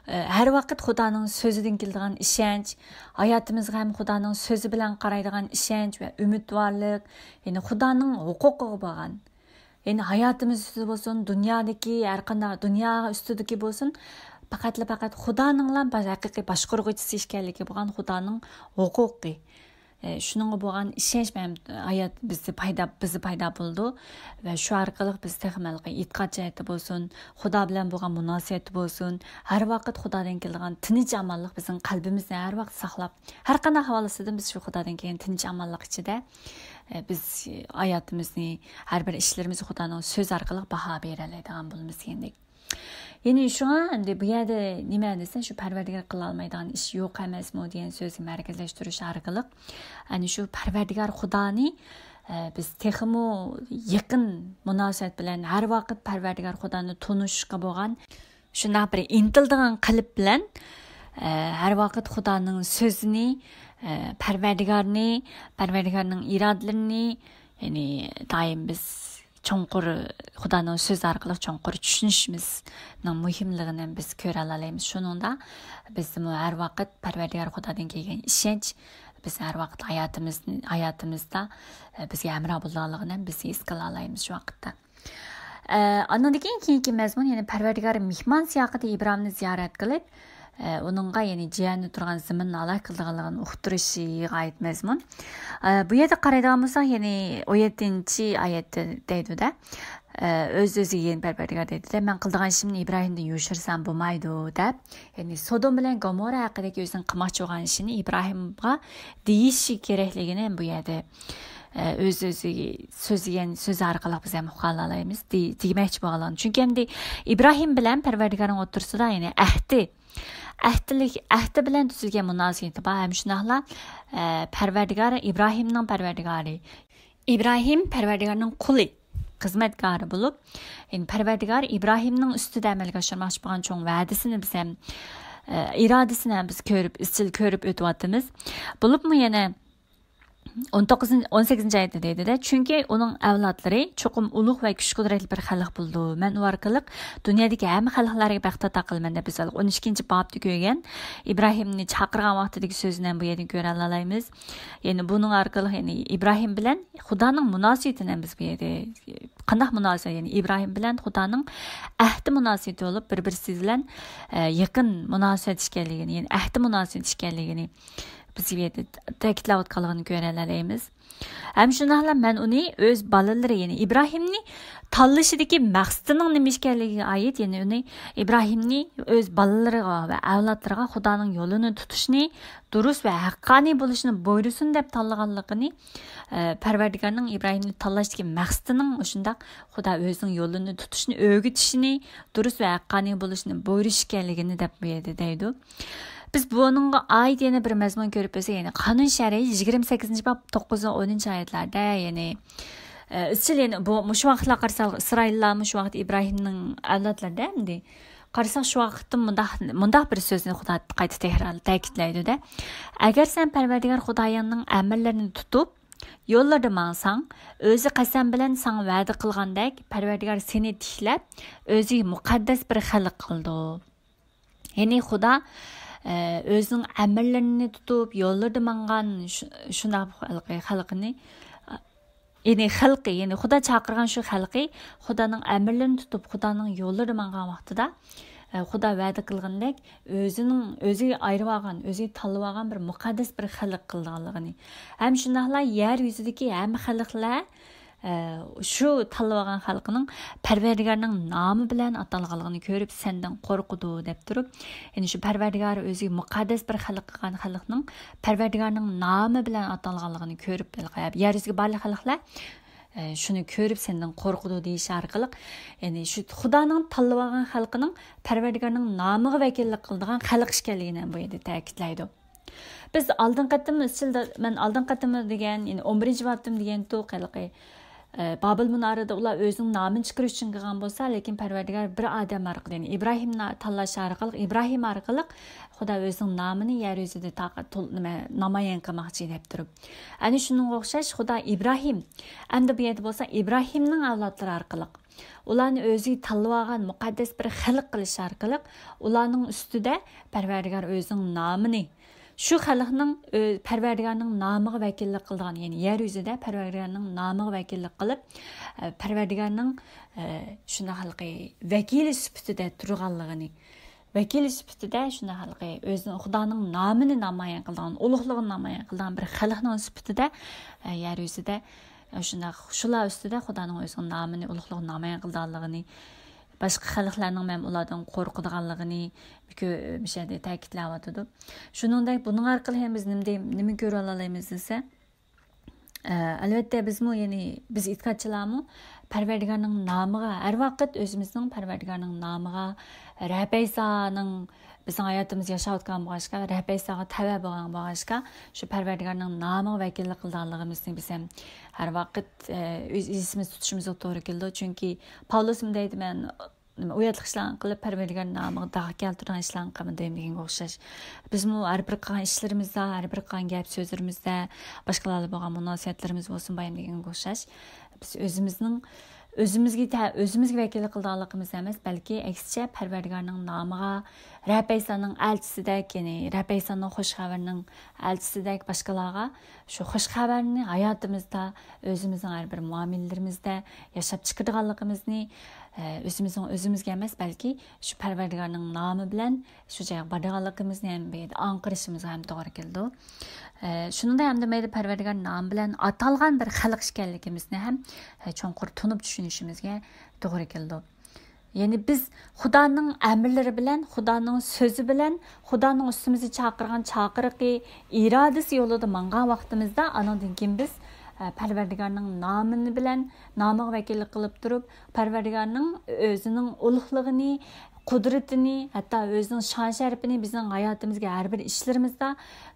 ئە، ھەر ۋاقىت خۇدانىڭ سۆزىدىن كېلىدىغان ئىشەنچ، ھاياتىمىزغا ھەم خۇدانىڭ سۆزى بىلەن قارايدىغان ئىشەنچ ۋە ئۈمىدۋارلىق، يەنى خۇدانىڭ ھوقۇقىغا بولغان، يەنى ھاياتىمىز ئۈستىدە بولسۇن، دۇنيادىكى ھەر قانداق، دۇنيا ئۈستىدىكى بولسۇن، پەقەتلا پەقەت خۇدانىڭلا باش-، ھەقىقىي باشقۇرغۇچىسى ئىكەنلىكى بولغان خۇدانىڭ ھوقۇقى. ئە، شۇنىڭغا بولغان ئىشەنچ مەن ھايات بىزدە پايدا، بىزدە پايدا بولىدۇ. ۋە شۇ ئارقىلىق بىز تېخىمۇ ھېلىقى ئېتىقاد جەھەتتە بولسۇن، خۇدا بىلەن بولغان مۇناسىۋەتتە بولسۇن، ھەر ۋاقىت خۇدادىن كېلىدىغان تىنچ ئامانلىق بىزنىڭ قەلبىمىزنى ھەر ۋاقىت ساقلاپ، ھەر قانداق ئەھۋال ئاستىدا بىز شۇ خۇدادىن كەلگەن تىنچ ئامانلىق ئىچىدە، ئە، بىز ھاياتىمىزنى، ھەر بىر ئىشلىرىمىزنى خۇدانىڭ سۆزى ئارقىلىق باھا بېرەلەيدىغان بولىمىز دېگەندەك. يەنى شۇڭا ئەمدى بۇ يەردە نېمە دېسە، شۇ پەرۋەردىگار قىلالمايدىغان ئىش يوق ئەمەسمۇ دېگەن سۆزگە مەركەزلەشتۈرۈش ئارقىلىق، ئەنە شۇ پەرۋەردىگار خۇدانى، ئە، بىز تېخىمۇ يېقىن مۇناسىۋەت بىلەن ھەر ۋاقىت پەرۋەردىگار خۇدانى تونۇشقا بولغان شۇنداق بىر ئىنتىلىدىغان قەلب بىلەن، ئە، ھەر ۋاقىت خۇدانىڭ سۆزىنى، ئە، پەرۋەردىگارنى، پەرۋەردىگارنىڭ ئىرادىلىرىنى، يەنى دائىم بىز چوڭقۇر، خۇدانىڭ سۆزى ئارقىلىق چوڭقۇر چۈشىنىشىمىزنىڭ مۇھىملىقىنى بىز كۆرەلەيمىز. شۇنىڭدا بىزمۇ ھەر ۋاقىت پەرۋەردىگار خۇدادىن كەلگەن ئىشەنچ بىز ھەر ۋاقىت ھاياتىمىزنى، ھاياتىمىزدا، ئە، بىزگە ھەمراھ بولىدىغانلىقىنى بىز ھېس قىلالايمىز شۇ ۋاقىتتا. ئە، ئاندىن كېيىن، كېيىنكى مەزمۇن، يەنى پەرۋەردىگار مېھمان سىياقىدا ئىبراھىمنى زىيارەت قىلىپ، ئە، ئۇنىڭغا، يەنى جىيەنى تۇرغان زېمىننى ئالاھىدە قىلىدىغانلىقىنى ئۇقتۇرۇشىغا ئائىت مەزمۇن. ئە، بۇ يەردە قارايدىغان بولساق، يەنى ئون يەتتىنچى ئايەتتە دەيدۇ-دە. ئە، ئۆز-ئۆزىگە يەنە پەرۋەردىگار دەيدۇ-دە، «مەن قىلىدىغان ئىشىمنى ئىبراھىمدىن يوشۇرسام بولمايدۇ» دەپ. يەنى سودوم بىلەن گومورا ھەققىدىكى ئۆزىنىڭ قىلماقچى بولغان ئىشىنى ئىبراھىمغا دېيىشى كېرەكلىكىنى بۇ يەردە، ئە، ئۆز-ئۆزى سۆزلىگەن سۆزى ئارقىلىق بىز ھەم ئۇقالالايمىز، دېي-، دېمەكچى بولغانلىقىنى. چۈنكى ئەمدى ئىبراھىم بىلەن پەرۋەردىگارنىڭ ئوتتۇرىسىدا، يەنى ئەھدى، ئەھدىلىك، ئەھدى بىلەن تۈزۈلگەن مۇناسىۋىتى بار. ھەم شۇنداقلا، ئە، پەرۋەردىگار ئىبراھىمنىڭ پەرۋەردىگارى، ئىبراھىم پەرۋەردىگارنىڭ قۇلى، خىزمەتكارى بولۇپ، يەنى پەرۋەردىگار ئىبراھىمنىڭ ئۈستىدە ئەمەلگە ئاشۇرماقچى بولغان چوڭ ۋەدىسىنى بىز ھەم، ئە، ئىرادىسىنى ھەم بىز كۆرۈپ، ئىزچىل كۆرۈپ ئۆتۈۋاتىمىز. بولۇپمۇ يەنە ئون توققۇزىنچى، ئون سەككىزىنچى ئايەتتە دەيدۇ-دە، چۈنكى ئۇنىڭ ئەۋلادلىرى چوقۇم ئۇلۇغ ۋە كۈچ-قۇدرەتلىك بىر خەلق بولىدۇ. مەن ئۇ ئارقىلىق دۇنيادىكى ھەممە خەلقلەرگە بەخت ئاتا قىلىمەن دەپ، بىز ھېلىقى ئون ئىككىنچى بابتا كۆرگەن ئىبراھىمنى چاقىرغان ۋاقتىدىكى سۆزىنى ھەم بۇ يەردىن كۆرەلەيمىز. يەنى بۇنىڭ ئارقىلىق، يەنى ئىبراھىم بىلەن خۇدانىڭ مۇناسىۋىتىنى ھەم بىز بۇ يەردە، قانداق مۇناسىۋەت، يەنى ئىبراھىم بىلەن خۇدانىڭ ئەھدى مۇناسىۋىتى بولۇپ، بىر-بىرسى بىلەن، ئە، يېقىن مۇناسىۋەت ئىكەنلىكىنى، يەنى ئەھدى مۇناسىۋىتى ئىكەنلىكىنى بىز بۇ يەردە تەكىتلەۋاتقانلىقىنى كۆرەلەيمىز. ھەم شۇنداقلا مەن ئۇنى ئۆز بالىلىرى، يەنى ئىبراھىمنى تاللىشىدىكى مەقسىتىنىڭ نېمە ئىكەنلىكىگە ئائىت، يەنى ئۇنى، ئىبراھىمنى ئۆز بالىلىرىغا ۋە ئەۋلادلىرىغا خۇدانىڭ يولىنى تۇتۇشنى، دۇرۇس ۋە ھەققانىي بولۇشنى بۇيرۇسۇن دەپ تاللىغانلىقىنى، ئە، پەرۋەردىگارنىڭ ئىبراھىمنى تاللاشتىكى مەقسىتىنىڭ مۇشۇنداق خۇدا ئۆزىنىڭ يولىنى تۇتۇشنى ئۆگىتىشىنى، دۇرۇس ۋە ھەققانىي بولۇشنى بۇيرۇش ئىكەنلىكىنى دەپ بۇ يەردە دەيدۇ. بىز بۇنىڭغا ئائىت يەنە بىر مەزمۇن كۆرۈپ ئۆتسەك، يەنى قانۇن شەرئى يىگىرمە سەككىزىنچى باب توققۇزىنچى، ئونىنچى ئايەتلەردە، يەنى، ئە، ئىزچىل، يەنى بۇ، مۇشۇ ۋاقىتلار قارىساق، ئىسرائىللار مۇشۇ ۋاقىت ئىبراھىمنىڭ ئەۋلادلىرىدا ئەمدى. قارىساق، شۇ ۋاقىتتا مۇنداق، مۇنداق بىر سۆزنى خۇدا قايتا تەكرار، تەكىتلەيدۇ-دە. ئەگەر سەن پەرۋەردىگار خۇدايىڭنىڭ ئەمىرلىرىنى تۇتۇپ، يوللىرىدا ماڭساڭ، ئۆزى قەسەم بىلەن ساڭا ۋەدە قىلغاندەك، پەرۋەردىگار سېنى تىكلەپ، ئۆزىگە مۇقەددەس بىر خەلق قىلىدۇ. يەنى خۇدا، ئە، ئۆزىنىڭ ئەمىرلىرىنى تۇتۇپ، يوللىرىدا ماڭغان شۇ-، شۇنداق خەلقى، خەلقىنى، ئە، يەنى خەلقى، يەنى خۇدا چاقىرغان شۇ خەلقى خۇدانىڭ ئەمىرلىرىنى تۇتۇپ، خۇدانىڭ يوللىرىدا ماڭغان ۋاقتىدا، ئە، خۇدا ۋەدە قىلغىنىدەك، ئۆزىنىڭ، ئۆزىگە ئايرىۋالغان، ئۆزىگە تاللىۋالغان بىر مۇقەددەس بىر خەلق قىلىدىغانلىقىنى، ھەم شۇنداقلا يەر يۈزىدىكى ھەممە خەلقلەر، ئە، شۇ تاللىۋالغان خەلقنىڭ پەرۋەردىگارنىڭ نامى بىلەن ئاتالغانلىقىنى كۆرۈپ، سەندىن قورقىدۇ، دەپ تۇرۇپ، يەنى شۇ پەرۋەردىگار ئۆزىگە مۇقەددەس بىر خەلق قىلغان خەلقنىڭ پەرۋەردىگارنىڭ نامى بىلەن ئاتالغانلىقىنى كۆرۈپ، يەر يۈزىدىكى بارلىق خەلقلەر، ئە، شۇنى كۆرۈپ سەندىن قورقىدۇ دېيىش ئارقىلىق، يەنى شۇ خۇدانىڭ تاللىۋالغان خەلقىنىڭ پەرۋەردىگارنىڭ نامىغا ۋەكىللىك قىلىدىغان خەلق ئىكەنلىكىنى بۇ يەردە تەكىتلەيدۇ. بىز ئالدىنقى قېتىم ئىزچىل، مەن ئالدىنقى قېتىم دېگەن، يەنى ئون بىرىنچى بابتىم دېگەنتۇق ھېلىقى، ئە، بابىل مۇنارىدا ئۇلار ئۆزىنىڭ نامىنى چىقىرىش ئۈچۈن قىلغان بولسا، لېكىن پەرۋەردىگار بىر ئادەم ئارقىلىق، يەنى ئىبراھىمنى تاللاش ئارقىلىق، ئىبراھىم ئارقىلىق خۇدا ئۆزىنىڭ نامىنى يەر يۈزىدە تاقا-، تول-، نېمە، نامايان قىلماقچى دەپ تۇرۇپ. ئەنە شۇنىڭغا ئوخشاش خۇدا ئىبراھىم، ئەمدى بۇ يەردە بولسا ئىبراھىمنىڭ ئەۋلادلىرى ئارقىلىق، ئۇلارنى ئۆزىگە تاللىۋالغان مۇقەددەس بىر خەلق قىلىش ئارقىلىق، ئۇلارنىڭ ئۈستىدە پەرۋەردىگار ئۆزىنىڭ نامىنى، شۇ خەلقنىڭ ئۆ-، پەرۋەردىگارنىڭ نامىغا ۋەكىللىك قىلىدىغان، يەنى يەر يۈزىدە پەرۋەردىگارنىڭ نامىغا ۋەكىللىك قىلىپ، ئە، پەرۋەردىگارنىڭ، ئە، شۇنداق ھېلىقى ۋەكىلى سۈپىتىدە تۇرغانلىقىنى، ۋەكىلى سۈپىتىدە شۇنداق ھېلىقى ئۆزىنىڭ، خۇدانىڭ نامىنى نامايان قىلىدىغان، ئۇلۇغلۇقىنى نامايان قىلىدىغان بىر خەلقنىڭ سۈپىتىدە، ئە، يەر يۈزىدە، ئە، شۇنداق، شۇلار ئۈستىدە خۇدانىڭ ئۆزىنىڭ نامىنى، ئۇلۇغلۇقىنى نامايان قىلىدىغانلىقىنى، باشقا خەلقلەرنىڭ مەن ئۇلاردىن قورقىدىغانلىقىنى كۆ-، مۇشۇ يەردە تەكىتلەۋاتىدۇ. شۇنىڭدەك بۇنىڭ ئارقىلىق ھەم بىز نېمە دەي-، نېمە كۆرۈۋالالايمىز دېسە، ئە، ئەلۋەتتە بىزمۇ، يەنى بىز ئېتىقادچىلارمۇ پەرۋەردىگارنىڭ نامىغا، ھەر ۋاقىت ئۆزىمىزنىڭ پەرۋەردىگارنىڭ نامىغا، رەببەيسانىڭ بىزنىڭ ھاياتىمىز ياشاۋاتقان بولغاچقا، رەببەيساغا تەۋە بولغان بولغاچقا، شۇ پەرۋەردىگارنىڭ نامىغا ۋەكىللىك قىلىدىغانلىقىمىزنى بىز ھەم ھەر ۋاقىت، ئە، ئۆز ئېسىمىزدە تۇتۇشىمىزغا توغرا كېلىدۇ. چۈنكى پاۋلۇسمۇ دەيدۇ، مەن نېمە، ئۇياتلىق ئىشلارنى قىلىپ، پەرۋەردىگار نامىغا داغ كەلتۈرىدىغان ئىشلارنى قىلمىدىم دېگەنگە ئوخشاش. بىزمۇ ھەر بىر قىلغان ئىشلىرىمىزدا، ھەر بىر قىلغان گەپ سۆزلىرىمىزدە، باشقىلار بىلەن بولغان مۇناسىۋەتلىرىمىز بولسۇن بايام دېگەنگە ئوخشاش. بىز ئۆزىمىزنىڭ، ئۆزىمىزگە تە-، ئۆزىمىزگە ۋەكىللىك قىلىدىغانلىقىمىز ئەمەس، بەلكى ئەكسىچە پەرۋەردىگارنىڭ نامىغا، رەببەيسانىڭ ئەلچىسىدەك، يەنى رەببەيساننىڭ خۇش خەۋىرىنىڭ ئەلچىسىدەك باشقىلارغا شۇ خۇش خەۋەرنى ھاياتىمىزدا، ئۆزىمىزنىڭ ھەر بىر مۇئامىلىلىرىمىزدە ياشاپ چىقىدىغانلىقىمىزنى، ئە، ئۆزىمىزنىڭ ئۆزىمىزگە ئەمەس، بەلكى شۇ پەرۋەردىگارنىڭ نامى بىلەن شۇ جايغا بارىدىغانلىقىمىزنى ھەم بۇ يەردە ئاڭقىرىشىمىزغا ھەم توغرا كېلىدۇ. ئە، شۇنىڭدەك ھەمدە مەيلى پەرۋەردىگار نامى بىلەن ئاتالغان بىر خەلق ئىكەنلىكىمىزنى ھەم، ئە، چوڭقۇر تونۇپ چۈشىنىشىمىزگە توغرا كېلىدۇ. يەنى بىز خۇدانىڭ ئەمرلىرى بىلەن، خۇدانىڭ سۆزى بىلەن، خۇدانىڭ ئۈستىمىزگە چاقىرغان چاقىرىقى، ئىرادىسى يولىدا ماڭغان ۋاقتىمىزدا، ئانىڭدىن كېيىن بىز، ئە، پەرۋەردىگارنىڭ نامى بىلەن، نامىغا ۋەكىللىك قىلىپ تۇرۇپ، پەرۋەردىگارنىڭ ئۆزىنىڭ ئۇلۇغلۇقىنى، قۇدرىتىنى، ھەتتا ئۆزىنىڭ شان-شەرىپىنى بىزنىڭ ھاياتىمىزغا ھەر بىر ئىشلىرىمىزدا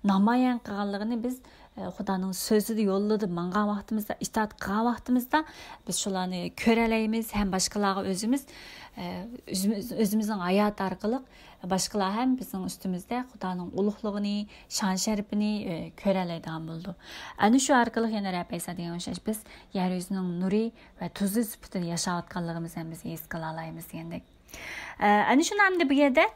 نامايان قىلغانلىقىنى بىز، ئە، خۇدانىڭ سۆزىدە، يولىدا ماڭغان ۋاقتىمىزدا، ئىتائەت قىلغان ۋاقتىمىزدا بىز شۇلارنى كۆرەلەيمىز ھەم باشقىلارغا ئۆزىمىز، ئە، ئۆزىمىز، ئۆزىمىزنىڭ ھاياتى ئارقىلىق باشقىلار ھەم بىزنىڭ ئۈستىمىزدە خۇدانىڭ ئۇلۇغلۇقىنى، شان-شەرىپىنى، ئە، كۆرەلەيدىغان بولىدۇ. ئەنە شۇ ئارقىلىق يەنە رەببى ئەيسا دېگەن ئوخشاش بىز يەر يۈزىنىڭ نۇرى ۋە تۇزى سۈپىتىدە ياشاۋاتقانلىقىمىزنى ھەم بىز ھېس قىلالايمىز دېگەندەك. ئە، ئەنە شۇنى ئەمدى بۇ يەردە،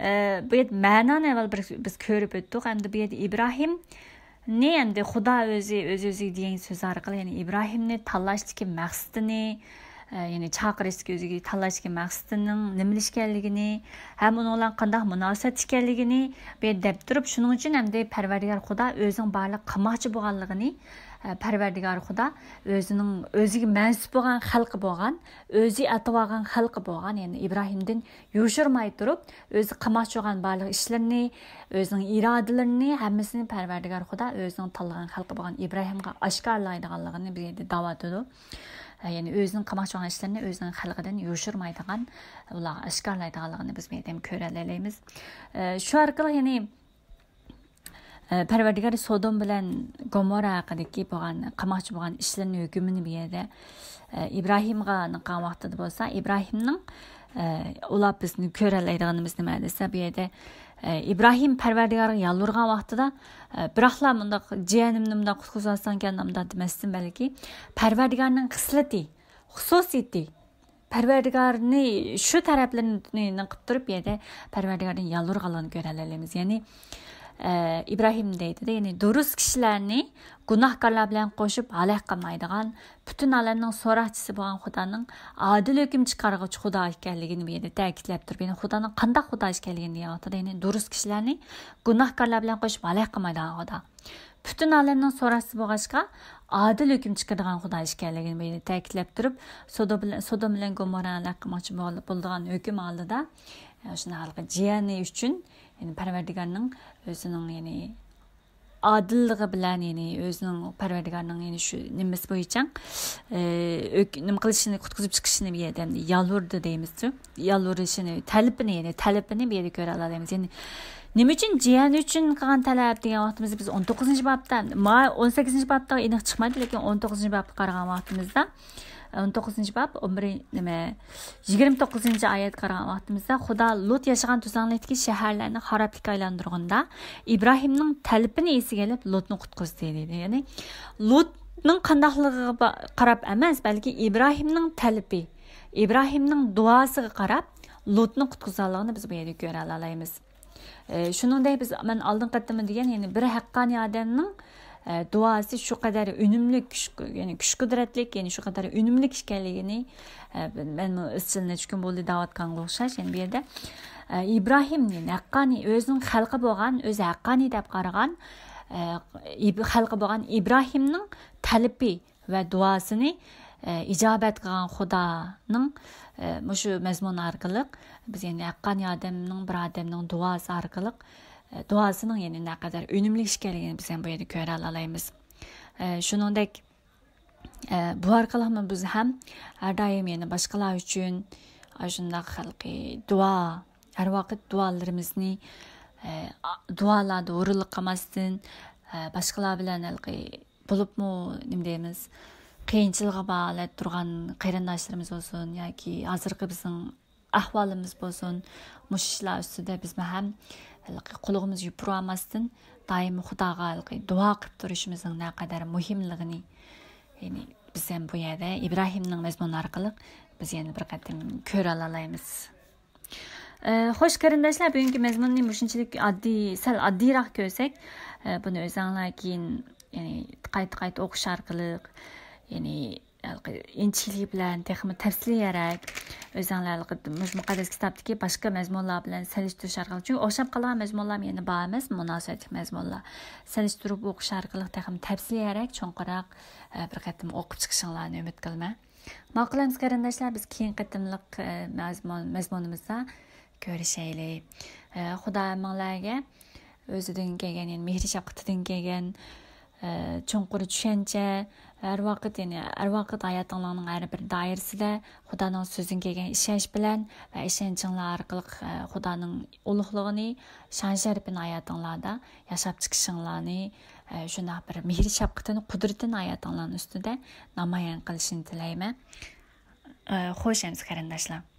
ئە، بۇ يەردە مەنانى ئەۋۋەل بىر بىز كۆرۈپ ئۆتتۇق. ئەمدى بۇ يەردە ئىبراھىمنى ئەمدى خۇدا ئۆزى، ئۆز-ئۆزىگە دېگەن سۆز ئارقىلىق، يەنى ئىبراھىمنى تاللاشتىكى مەقسىتىنى، ئە، يەنى چاقىرىشتىكى ئۆزىگە تاللاشتىكى مەقسىتىنىڭ نېمىلا ئىكەنلىكىنى، ھەم ئۇنىڭ بىلەن قانداق مۇناسىۋەت ئىكەنلىكىنى بۇ يەردە دەپ تۇرۇپ، شۇنىڭ ئۈچۈن ئەمدى پەرۋەردىگار خۇدا ئۆزىنىڭ بارلىق قىلماقچى بولغانلىقىنى، ئە، پەرۋەردىگار خۇدا ئۆزىنىڭ، ئۆزىگە مەنسۇپ بولغان خەلقى بولغان، ئۆزى ئاتىۋالغان خەلقى بولغان، يەنى ئىبراھىمدىن يوشۇرماي تۇرۇپ، ئۆزى قىلماقچى بولغان بارلىق ئىشلىرىنى، ئۆزىنىڭ ئىرادىلىرىنى، ھەممىسىنى پەرۋەردىگار خۇدا ئۆزىنىڭ تاللىغان خەلقى بولغان ئىبراھىمغا ئاشكارىلايدىغانلىقىنى بۇ يەردە دەۋاتىدۇ. يەنى ئۆزىنىڭ قىلماقچى بولغان ئىشلىرىنى ئۆزىنىڭ خەلقىدىن يوشۇرمايدىغان، ئۇلارغا ئاشكارىلايدىغانلىقىنى بىز بۇ يەردە كۆرەلەيمىز. شۇ ئارقىلىق يەنى ئە، پەرۋەردىگار سودوم بىلەن گومورا ھەققىدىكى بولغان، قىلماقچى بولغان ئىشلىرىنى، ھۆكۈمىنى بۇ يەردە، ئە، ئىبراھىمغا قىلغان ۋاقتىدا بولسا، ئىبراھىمنىڭ، ئە، ئۇلار بىزنى كۆرەلەيدىغىنىمىز نېمە دېسە، بۇ يەردە، ئە، ئىبراھىم پەرۋەردىگارغا يالۋۇرغان ۋاقتىدا، ئە، بىراقلا مۇنداق جىيەنىمنى مۇنداق قۇتقۇزۇۋالساڭكەن، مۇنداق دېمەستىن، بەلكى پەرۋەردىگارنىڭ خىسلىتى، خۇسۇسىيىتى، پەرۋەردىگارنى شۇ تەرەپلىرىنى قىلىپ تۇرۇپ، يەنە پەرۋەردىگاردىن يالۋۇرغانلىقىنى كۆرەلەيمىز. يەنى، ئە، ئىبراھىم دەيدۇ، يەنى دۇرۇس كىشىلەرنى گۇناھكارلار بىلەن قوشۇپ ھالاك قىلمايدىغان، پۈتۈن ئالەمنىڭ سوراقچىسى بولغان خۇدانىڭ ئادىل ھۆكۈم چىقارغۇچى خۇدا ئىكەنلىكىنى بۇ يەردە تەكىتلەپ تۇرۇپ، يەنى خۇدانىڭ قانداق خۇدا ئىكەنلىكىنى دېگەن ۋاقتىدا، يەنى دۇرۇس كىشىلەرنى گۇناھكارلار بىلەن قوشۇپ ھالاك قىلمايدىغان خۇدا. پۈتۈن ئالەمنىڭ سوراقچىسى بولغاچقا، ئادىل ھۆكۈم چىقىرىدىغان خۇدا ئىكەنلىكىنى بۇ يەردە تەكىتلەپ تۇرۇپ، سودوم بىلەن، سودوم بىلەن گوموررانى ھالاك قىلماقچى بول-، بولىدىغان ھۆكۈم ئالدىدا، ئە، شۇنداق ھالقا جىيەنى ئۈچۈن، يەنى پەرۋەردىگارنىڭ ئۆزىنىڭ، يەنى ئادىللىقى بىلەن، يەنى ئۆزىنىڭ پەرۋەردىگارنىڭ، يەنى شۇ نېمىسى بويىچە، ئە، ھۆك-، نېمە قىلىشىنى، قۇتقۇزۇپ چىقىشىنى بۇ يەردە يالۋۇردى دەيمىزچۇ. يالۋۇرۇشىنى، تەلىپىنى، يەنى تەلىپىنى بۇ يەردە كۆرەلەيمىز. يەنى نېمە ئۈچۈن جىيەن ئۈچۈن قىلغان تەلەپ دېگەن ۋاقتىمىزدا بىز ئون توققۇزىنچى بابتا، ما-، ئون سەككىزىنچى بابتا ئېنىق چىقمايدۇ، لېكىن ئون توققۇزىنچى بابقا قارىغان ۋاقتىمىزدا، ئون توققۇزىنچى باب، ئون بىر، نېمە، يىگىرمە توققۇزىنچى ئايەتكە قارىغان ۋاقتىمىزدا، خۇدا لۇت ياشىغان تۈزلەڭلىكتىكى شەھەرلەرنى خارابلىققا ئايلاندۇرغىنىدا، ئىبراھىمنىڭ تەلىپىنى ئېسىگە ئېلىپ، لۇتنى قۇتقۇزدى، دېدى. يەنى لۇتنىڭ قانداقلىقىغا با-، قاراپ ئەمەس، بەلكى ئىبراھىمنىڭ تەلىپى، ئىبراھىمنىڭ دۇئاسىغا قاراپ، لۇتنى قۇتقۇزغانلىقىنى بىز بۇ يەردە كۆرەلەيمىز. ئە، شۇنىڭدەك بىز، مەن ئالدىنقى قېتىممۇ دېگەن، يەنى بىر ھەققانىي ئادەمنىڭ، ئە، دۇئاسى شۇ قەدەر ئۈنۈملۈك، كۈچ، يەنى كۈچ قۇدرەتلىك، يەنى شۇ قەدەر ئۈنۈملۈك ئىكەنلىكىنى، ئە، مەنمۇ ئىزچىل نەچچە كۈن بولدى دەۋاتقانغا ئوخشاش. يەنى بۇ يەردە، ئە، ئىبراھىم، يەنى ھەققانىي، ئۆزىنىڭ خەلقى بولغان، ئۆزى ھەققانىي دەپ قارىغان، ئە، ئىب-، خەلقى بولغان ئىبراھىمنىڭ تەلىپى، ۋە دۇئاسىنى، ئە، ئىجابەت قىلغان خۇدانىڭ، ئە، مۇشۇ مەزمۇن ئارقىلىق بىز يەنى ھەققانىي ئادەمنىڭ، بىر ئادەمنىڭ دۇئاسى ئارقىلىق، ئە، دۇئاسىنىڭ يەنى نەقەدەر ئۈنۈملۈك ئىكەنلىكىنى بىز ھەم بۇ يەردە كۆرەلەيمىز. ئە، شۇنىڭدەك، ئە، بۇ ئارقىلىقمۇ بىز ھەم ھەر دائىم يەنى باشقىلار ئۈچۈن ئاشۇنداق خەلقى دۇئا، ھەر ۋاقىت دۇئالىرىمىزنى، ئە، دۇئالاردا ھۇرۇنلۇق قىلماستىن، ئە، باشقىلار بىلەن ھېلىقى بولۇپمۇ، نېمە دەيمىز، قىيىنچىلىقى بار ھالەتتە تۇرغان قېرىنداشلىرىمىز بولسۇن ياكى ھازىرقى بىزنىڭ ئەھۋالىمىز بولسۇن، مۇشۇ ئىشلار ئۈستىدە بىزمۇ ھەم ھېلىقى قۇلىقىمىز يوپۇرۇۋالماستىن، دائىم خۇداغا ھېلىقى دۇئا قىلىپ تۇرۇشىمىزنىڭ نەقەدەر مۇھىملىقىنى، يەنى بىز ھەم بۇ يەردە ئىبراھىمنىڭ مەزمۇنى ئارقىلىق بىز يەنە بىر قېتىم كۆرەلەيمىز. ئە، خوش قېرىنداشلار، بۈگۈنكى مەزمۇننى مۇشۇنچىلىك ئاددىي، سەل ئاددىيراق كۆرسەك، ئە، بۇنى ئۆزۈڭلار كېيىن، يەنى قايتا-قايتا ئوقۇش ئارقىلىق، يەنى ھېلىقى ئىنچىكىلىك بىلەن تېخىمۇ تەپسىلىيرەك ئۆزۈڭلار ھېلىقى مۇشۇ مۇقەددەس كىتابتىكى باشقا مەزمۇنلار بىلەن سېلىشتۇرۇش ئارقىلىق، چۈنكى ئوخشاپ قالغان مەزمۇنلارمۇ يەنە بار ئەمەس، مۇناسىۋەتلىك مەزمۇنلار. سېلىشتۇرۇپ ئوقۇش ئارقىلىق تېخىمۇ تەپسىلىيرەك، چوڭقۇرراق، ئە، بىر قېتىم ئوقۇپ چىقىشىڭلارنى ئۈمىد قىلىمەن. ماقۇل ئەمىسە قېرىنداشلار، بىز كېيىنكى قېتىملىق، ئە، مەزمۇن-، مەزمۇنىمىزدا كۆرۈشەيلى. ئە، خۇدا ھەممىڭلارگە ئۆزىدىن كەلگەن، يەنى مېھرى شەپقىتىدىن كەلگەن، ئە، چوڭقۇر چۈشەنچە، ھەر ۋاقىت، يەنى ھەر ۋاقىت ھاياتىڭلارنىڭ ھەر بىر دائىرىسىدە خۇدانىڭ سۆزىگە كەلگەن ئىشەنچ بىلەن ۋە ئىشەنچىڭلار ئارقىلىق، ئە، خۇدانىڭ ئۇلۇغلۇقىنى، شان-شەرىپىنى ھاياتىڭلاردا ياشاپ چىقىشىڭلارنى، ئە، شۇنداق بىر مېھىر-شەپقىتىنى، قۇدرىتىنى ھاياتىڭلارنىڭ ئۈستىدە نامايان قىلىشىنى تىلەيمەن. ئە، خوش ئەمىسە قېرىنداشلار.